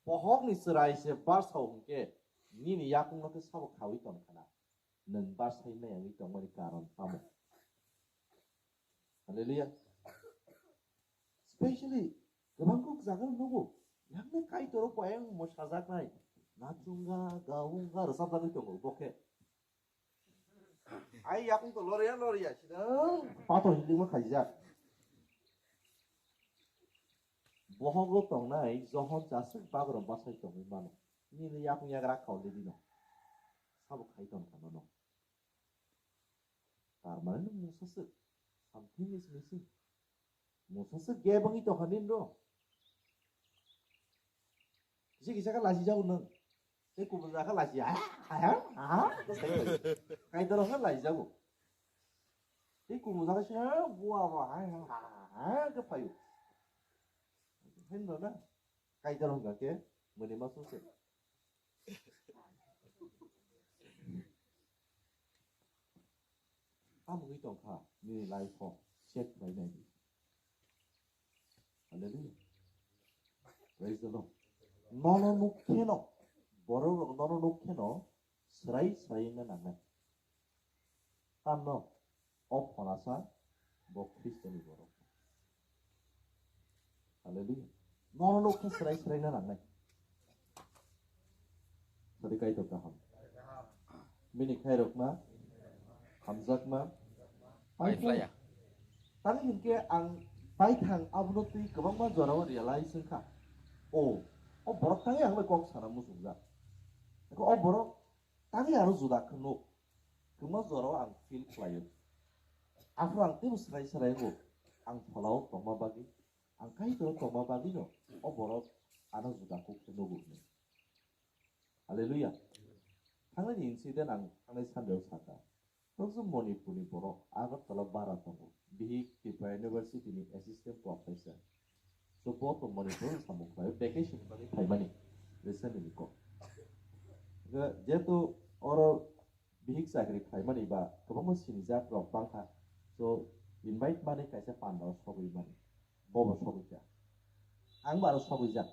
Bohokni chwrai se barsao hwnkhe nini yakungno khe sabo khaui tongkha na. Nwng barsai maya wngwi tongmani karon tamo? Hallelujah. Specially, kwbang kok jaga nugo. Yakni Kaitor o koyang mo sajaknai. Nachunga, gaunga, rwchapjagwi tongo, bo khe. Ai yakung to loriya, loriya, sida pato hindingma khaijak. Bohok lo tongnai, Johon chasik bagro basai tongwi mano. Nini yakung yagra khauli dino. Sabo khai tongkha nono. Tar mane nwng mungsa swk. Something is missing. Mungsa swk gap wngwi tongkha nini ro. Kisa kisa khe lachijago nwng. Tei kubun jaga khe lachi, ha, ha, ha, ha, khe sai bai. Kaitor khe lachijago. Tei kubun jaga se, bua, bua, ha, ha, ha, ha, khe phaio. Hino na. Kaitor hwnkha khe mwnwi ma song se. Tamo wngwi tongkha nini life o, check khlai nai di. Hallelujah. Praise the Lord. Nono nuk kheno, borok rok nono nuk kheno, srai srai wngna nangnai. Tamno, o pholasa, bo Khristoni borok. Hallelujah. Nono nuk khe srai srai wngna nangnai. Sadi Kaitor kaham. Bini khairokma, hamjakma, Pai paithaya. Tani hinkhe ang paithang abono twi kwbangma jorao realize wngkha. O, o borok tangwi ang bai kok sana muchungjak. Eko o borok tangwi aro juda khe nuk. Kwbangma jorao ang feel khlaio. Aphuru ang teibo swrai swrai wngo. Ang pholao tongma bagwi, ang Kaitor tongma bagwino o borok ano juda kuk khe nugo hwnwi. Hallelujah. Thangnani incident ang thangnai Sunday o sakha. Norok je Manipur ni borok Agartala bara tongo. Bihik Tripura University ni assistant professor. So bo to Manipur samung khlai vacation ni bagwi phaimani recently ni kok. Ga-, jehetu oro bihik chakri khlaimani ba kwbangma sinijak rok bangkha. So invite mani kaisa panda o sogwi mani. Bo bo sogwi kha. Ang bo aro sogwi jak.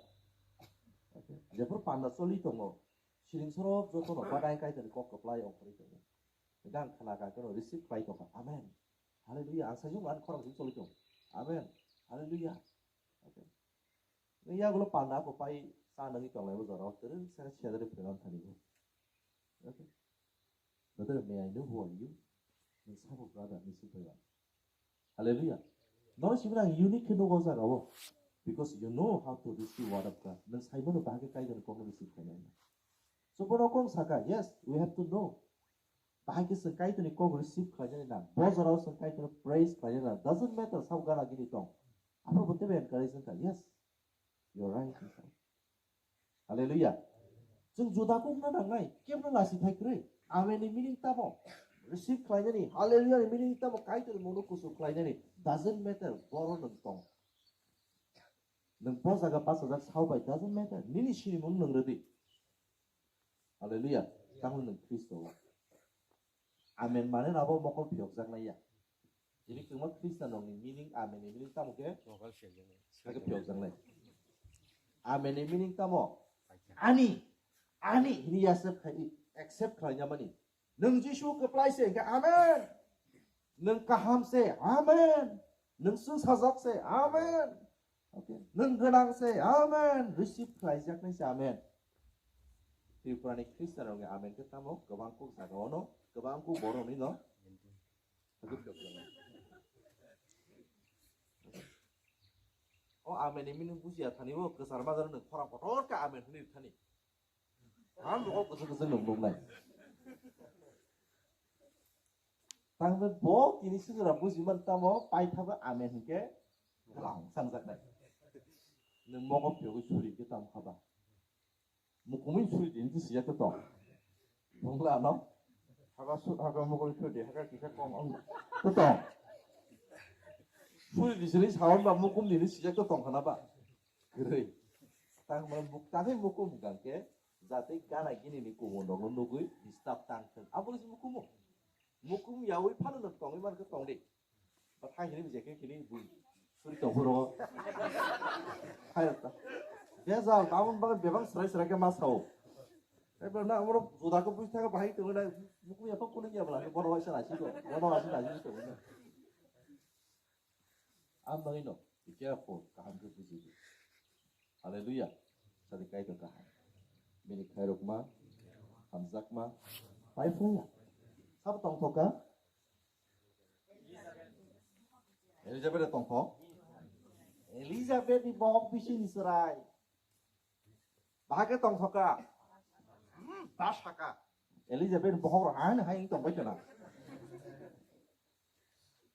Okay. Jephuru panda choli tongo. Siring sorok jotono badai Kaitorni kok kwplai ongkhorwi tongo. Hingke ang khna kha kheno receive khlai tongkha. Amen. Hallelujah. Ang sajung ang khorang sing choli tong. Amen. Hallelujah. Okay. Yagulo panda bo pai cha nangwi tonglai bo jorao. Kwrwng sere sedari phelan thani bo. Okay. Brother, may I know who are you? Nung sabo brother ni sing phaiba. Hallelujah. Nono simi ang unique khe nugo jaga o. Because you know how to receive word of God. Nung saimano bahai khe Kaitorni kokno receive khainai. So bono kok saka, yes, we have to know. Bahai khe chwng Kaitorni kok receive khlainani nang. Bo jorao chwng Kaitorno praise khlainani nang. Doesn't matter sabo gana gini tong. Abo bo tebe encourage wngkha. Yes, you're right. Hallelujah. Chwng juda kukna nangnai, kebno lasi thai kwrwi. Amen ni meaning tamo? Receive khlainani. Hallelujah ni meaning tamo? Kaitorni mungno kuchuk khlainani. Doesn't matter, boro nwng tong. Nwng bo jaga bachajak sao bai, doesn't matter. Nini sinimung nwng rwdi. Hallelujah. Tamo nwng Khristo o. Amen mane abo mokol phiyokjaknai ya. Tini kwbangma Khristian rokni meaning, amen ni meaning tamo khe? Mokol phiyokjaknai. Hakhe phiyokjaknai. Amen ni meaning tamo? Ani, ani hini accept khai, accept khlaina mani. Nwng Jisu kwplai se, hingkhe amen. Nwng kaham se, amen. Nwng chwngsajak se, amen. Okay. Nwng gwnang se, amen. Receive khlaijaknai se, amen. Tripura ni Khristian rokni amen khe tamo kwbang kuk jaga ono, kwbang kuk borok ni no. O amen ni meaning bujiya thani bo kwchar majra nwng khorang kotor khe amen hwnwi thani. Ham bo kwchwng kwchwng nwng nuknai. Tangwi bo tini sijora bujiman tamo paithabo amen hinkhe glang sangjaknai. Nwng mogo phiyogwi suri khe tamo khaba. Mukumui suri din ti sijak to tong. Bongla no. Haka su, haka mokol suri, haka kisa kong ang. To tong. Suri di sini sawan ba mukum dini sijak to tong khana ba. Gere. Tang ma muk, tang mukum gangke, jate gana gini ni kumun rok no nugui disturb tang thang. Abo ni mukumu. Mukum yawi phano no tongwi man khe tong di. Ba thang hini je khe hini bui. Suri tong phuro. Hai ta. Bejal, tabun bagan bebang serai serai khe ma sao. Ebo na amro juda ko bui thang bahai tong na mukum ya phang kuning ya bla. Bono waisa na si ko. Bono waisa na si ko. Ang bagwi no, be careful, kaham khe buji di. Hallelujah. Sadi Kaitor kaham. Bini khairokma, hamjakma, pai phraya. Sabo tongthok kha? Elizabeth tongthok? Elizabeth ni bohok bisi ni chwrai. Bahai khe tongthok kha? Hmm, ta saka. Elizabeth ni bohok rok haino hai tongbai khna.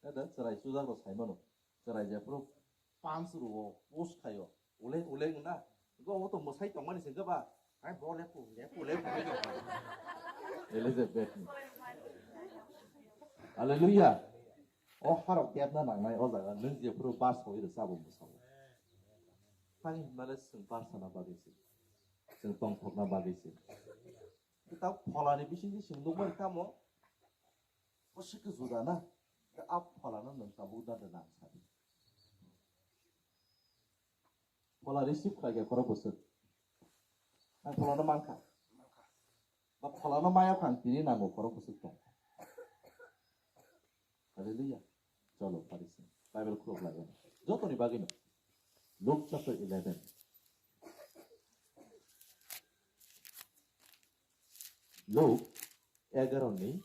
Eda chwrai chujar bo sai mano. Chwrai jephuru pants rwo, post khaio. Uleng, uleng na. Go omo to mwsai tongmani se ba. Hai bo lepu, lepu, lepu. Elizabeth ni. Hallelujah. O harok debna nangnai o jaga nwng jephuru bas hoi rw sabo mwsao. Thang hinmale chwng bas sana bagwi se. Chwng tongthokna bagwi se. Kitab pholani bisingtwi chwng nukmani tamo? Bwswk juda na, a pholano nwng tabuk da da nang sadi. Phola receive khlai khe khorok bwswk. Ang pholano mankha. Ba pholano maya phang tini nango khorok bwswk tong. Hallelujah. Cholo, pharising. Bible khulok lai. Jotoni bagwi no. Luke chapter eleven. Luke egaro ni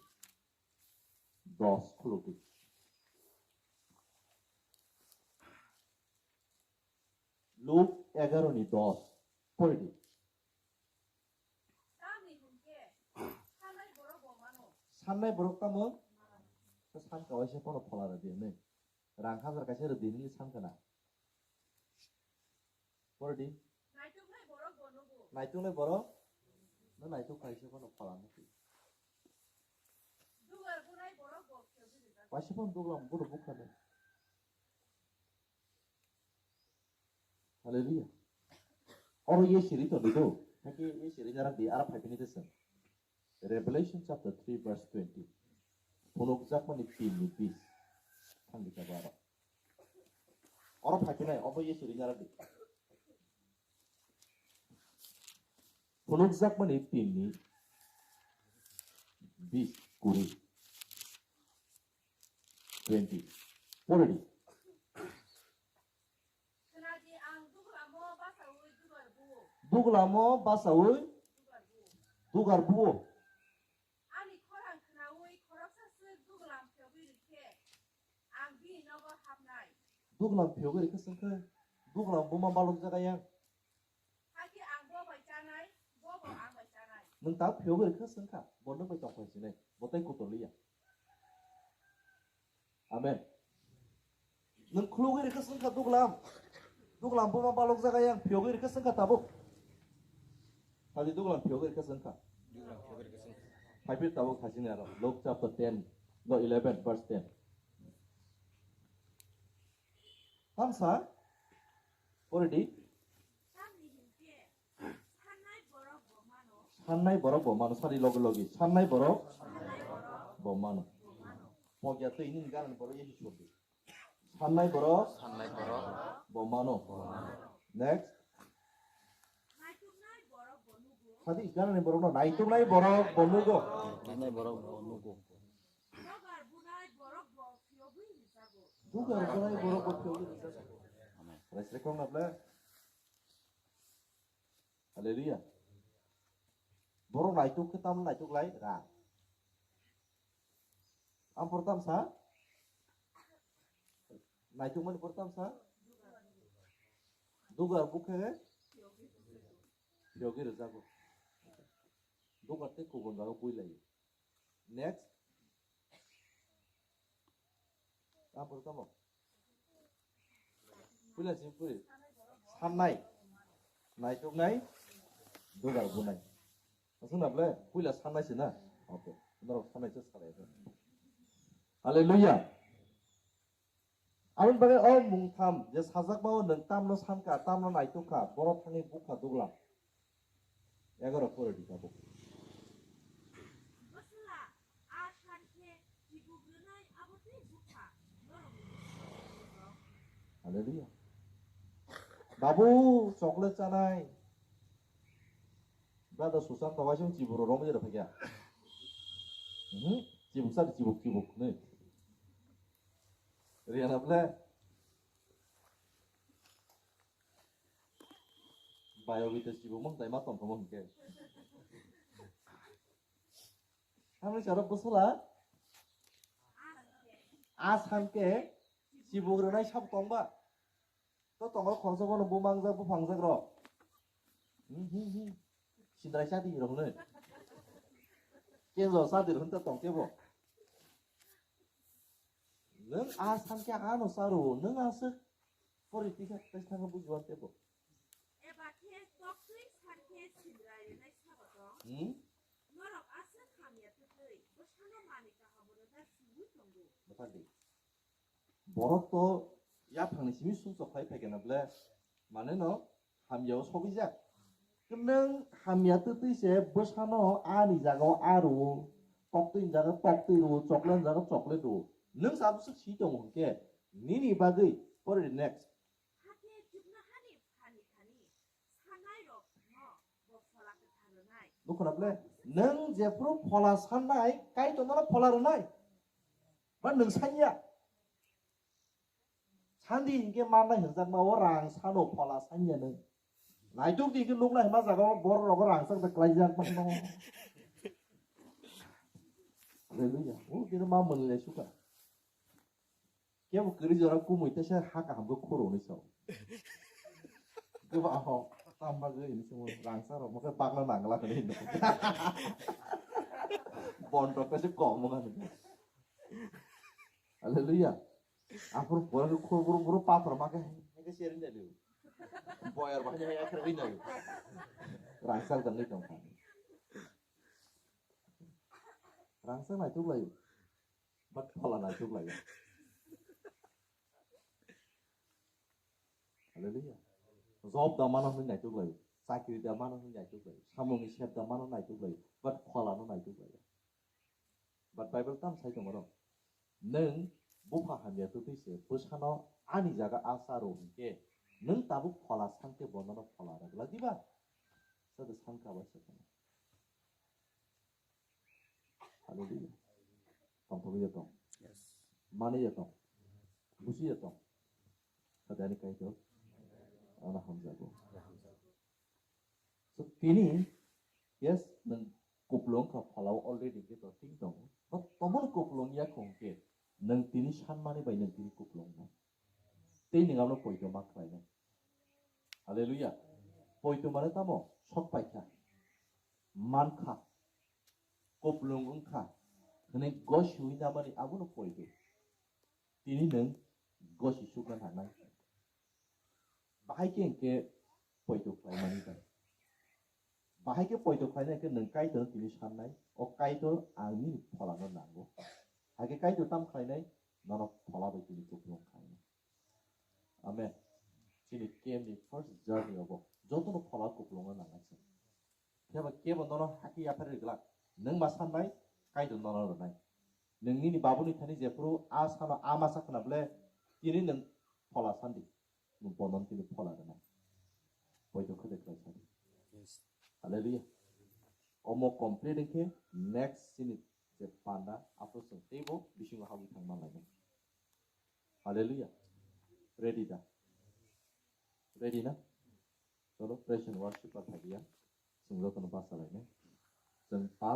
dos khuluk di. Luke egaro ni dos. Pori di. Tamni hwnkhe, sannai borok bo mano. Sannai borok tamo? San kawaisa pono phola rw di, ne? Rang hajar kaisa rw di, nini san kana? Pore di. Naituknai borok bo nugo. Naituknai borok? Na naituk kaisa pono phola nugo. Dugar bunai borok bo khebwi rijak. Kaisa pono duglam bono bukha de. Hallelujah. Oro ye siri to dido. Hake ye siri jara di ara phai pini desen. Revelation chapter three verse twenty. Phunukjakmani tin ni bis. Thangdi ka bara. Oro phai pini obo ye siri jara di. Phunukjakmani tin ni bis kuri. Twenty. Pore di. Khwnadi ang duglamo basaui dugar buo. Duglamo basaui dugar buo. Ani khorang khnaui khoroksa swk duglam phiyogwi rwkhe ang bini nogo hapnai. Duglam phiyogwi rwkhe swngkhe duglam buma balok jaga yang. Hake ang bo bai chanai, bo bo ang bai chanai. Nwng tak phiyogwi rwkhe swngkha, bo nwng bai tongphai sinai, bo tei kutor liya. Amen. Nwng khulugwi rwkhe swngkha duglam. Duglam buma balok jaga yang phiyogwi rwkhe swngkha tabuk. Tadi duglam phiyogwi rwkhe swngkha. Duglam phiyogwi rwkhe swngkha. Phaipir tabuk thasini aro. Luke chapter ten, no eleven verse ten. Tamsa, pore di. Sannai borok bo mano, sari logi logi. Sannai borok bo mano. Pogya twi nini ganani borok yesi sodi. Sannai borok, sannai borok bo mano. Next. Sadi ganani borok no naituknai borok bo nugo. Naituknai borok bo nugo. Dugar bunai borok bo phiyogwi rwjago. Amen. Rai srekong na ble. Hallelujah. Borok naituk khe tam naituk lai ra. Am por tam sa? Naituk mani por tam sa? Dugar bukhe phiyogwi rwjago. Dugar tei kubun jaga bui lai. Next. Tamoni tamo? Puila sini puri. Sannai. Naituknai. Dugar bunai. Aswk na ble? Puila sannai se na? Okay. Norok sannai se salai. Hallelujah. Aboni bagwi o mungtham je sajakmao nwng tamno sankha, tamno naitukha, borok thangwi bukha duglam. Egaroh pore di tabuk. Bwsla, a sankhe chibuk rwnai abo tei bukha norokni bwskango. Hallelujah. Babu, chocolate chanai. Brother Susan, tawai song chibuk rw romwi jera phakya. Mhm. Chibuk sadi chibuk chibuk ne. Riana ble. Bayo bita chibuk mang tai ma tong tong hingke. Hamle charo bwsala. A sanke chibuk rwnai sab tong ba. To tongo khoroksa bono bumang jak buphang jak rok. Hmm, hmm, hmm. Sindrai sadi rok hwnwi. Kejo sadi rok hwnwi to tong kebo. Nwng a sankhe ano charo, nwng aswk pori tikha tei thangwi bujiwan tebo. Eba khe toktwi sankhe sindrai rwnai sabo tong. Hmm? Norok aswk hamya twtwi bwsano manwi kaham rwna sugwi tongo. Bwthak di. Borok to yaphangni simi sumsok khai phaikhe na ble, mane no hamya o sogwi jak. Nwng hamya twtwi se bwsano ani jaga o a rwo, Toktwi jaga toktwi rwo, chocolate jaga chocolate rwo. Nwng sa bwswk si tongo hwnkhe, nini bagwi pore next. Hakhe chuknohani phani thani sanairokno bo phola kwthar rwnai. Nukho na ble, nwng jephuru phola sannai, Kaitor nono phola rwnai. Ba nwng sanya. Sandi hinkhe mannai hinjakma o rang sano phola sanya nwng. Naituk di hinkhe nuknai hwnma jaga o borok rogo rang sak da klaijak mano. Hallelujah. O kino ma mwnwi lai suka. Kebo kwrwi jora kumui tesa ha kaham khe khoro hwnwi sao. Kebo aho tamba gwi hwnwi sao rang sa rok mokhe bagna nangla hwnwi hino. Bontok kaisa kok mokha hwnwi. Hallelujah. Aphuru pora khe khoro boro boro pathor ma khe hai khe seri nai liu. Boyar ba hai hai khe ri nai. Rang sa jang nai tong kha. Rang sa nai tuk lai. But phola naituk lai. Hallelujah. Job da mano hwnwi naituk lai. Chakri da mano hwnwi naituk lai. Samungni sep da mano naituk lai. But phola no naituk lai. But Bible tam sai tongmano. Nwng bupha hamya twtwi se bwsano ani jaga asa rw hinkhe nwng tabuk phola sankhe bonono phola rwgwlak diba? Sado sankha bai se. Hallelujah. Tongthokwi ya tong. Yes. Mani ya tong. Busi ya tong. Kadani Kaitor. Ana hamjago. So tini, yes, nwng kuplung kha phalao already ke to ting tong. But tomon kuplung ya khong ke nwng tini sanmani bai nwng tini kuplung na. Tei nwng abono poito ma khlainai. Hallelujah. Poito mane tamo sok paikha. Mankha. Kuplung wngkha. Hwnwi gosiwi namani abono poito. Tini nwng gosi sukna nangnai. Bahai khe hwnkhe poito khlaimani bai. Bahai khe poito khlainai khe nwng Kaitorno tini sannai, "O Kaitor, ang nini pholano nango." Hai khe Kaitor tamo khlainai? Nono phola bai tini kuplung khlainai. Amen. Chini camp ni first journey obo. Jotono phola kuplungno nangnai se. Phiya ba kebo nono haki yaphar rwgwlak. Nwng ma sannai, Kaitor nono rwnai. Nwng nini babuni thani jephuru a sano a masa khna ble, tini nwng phola sandi. Nwng bono tini phola rwnai. Poito khede khlai sadi. Yes. Hallelujah. Omo complete khe next sini je panda aphuru chwng teibo bisingo habwi thang man lainai. Hallelujah. Ready da? Ready na? Cholo, praise and worship pathakya. Chwng jotono basa lainai. Chwng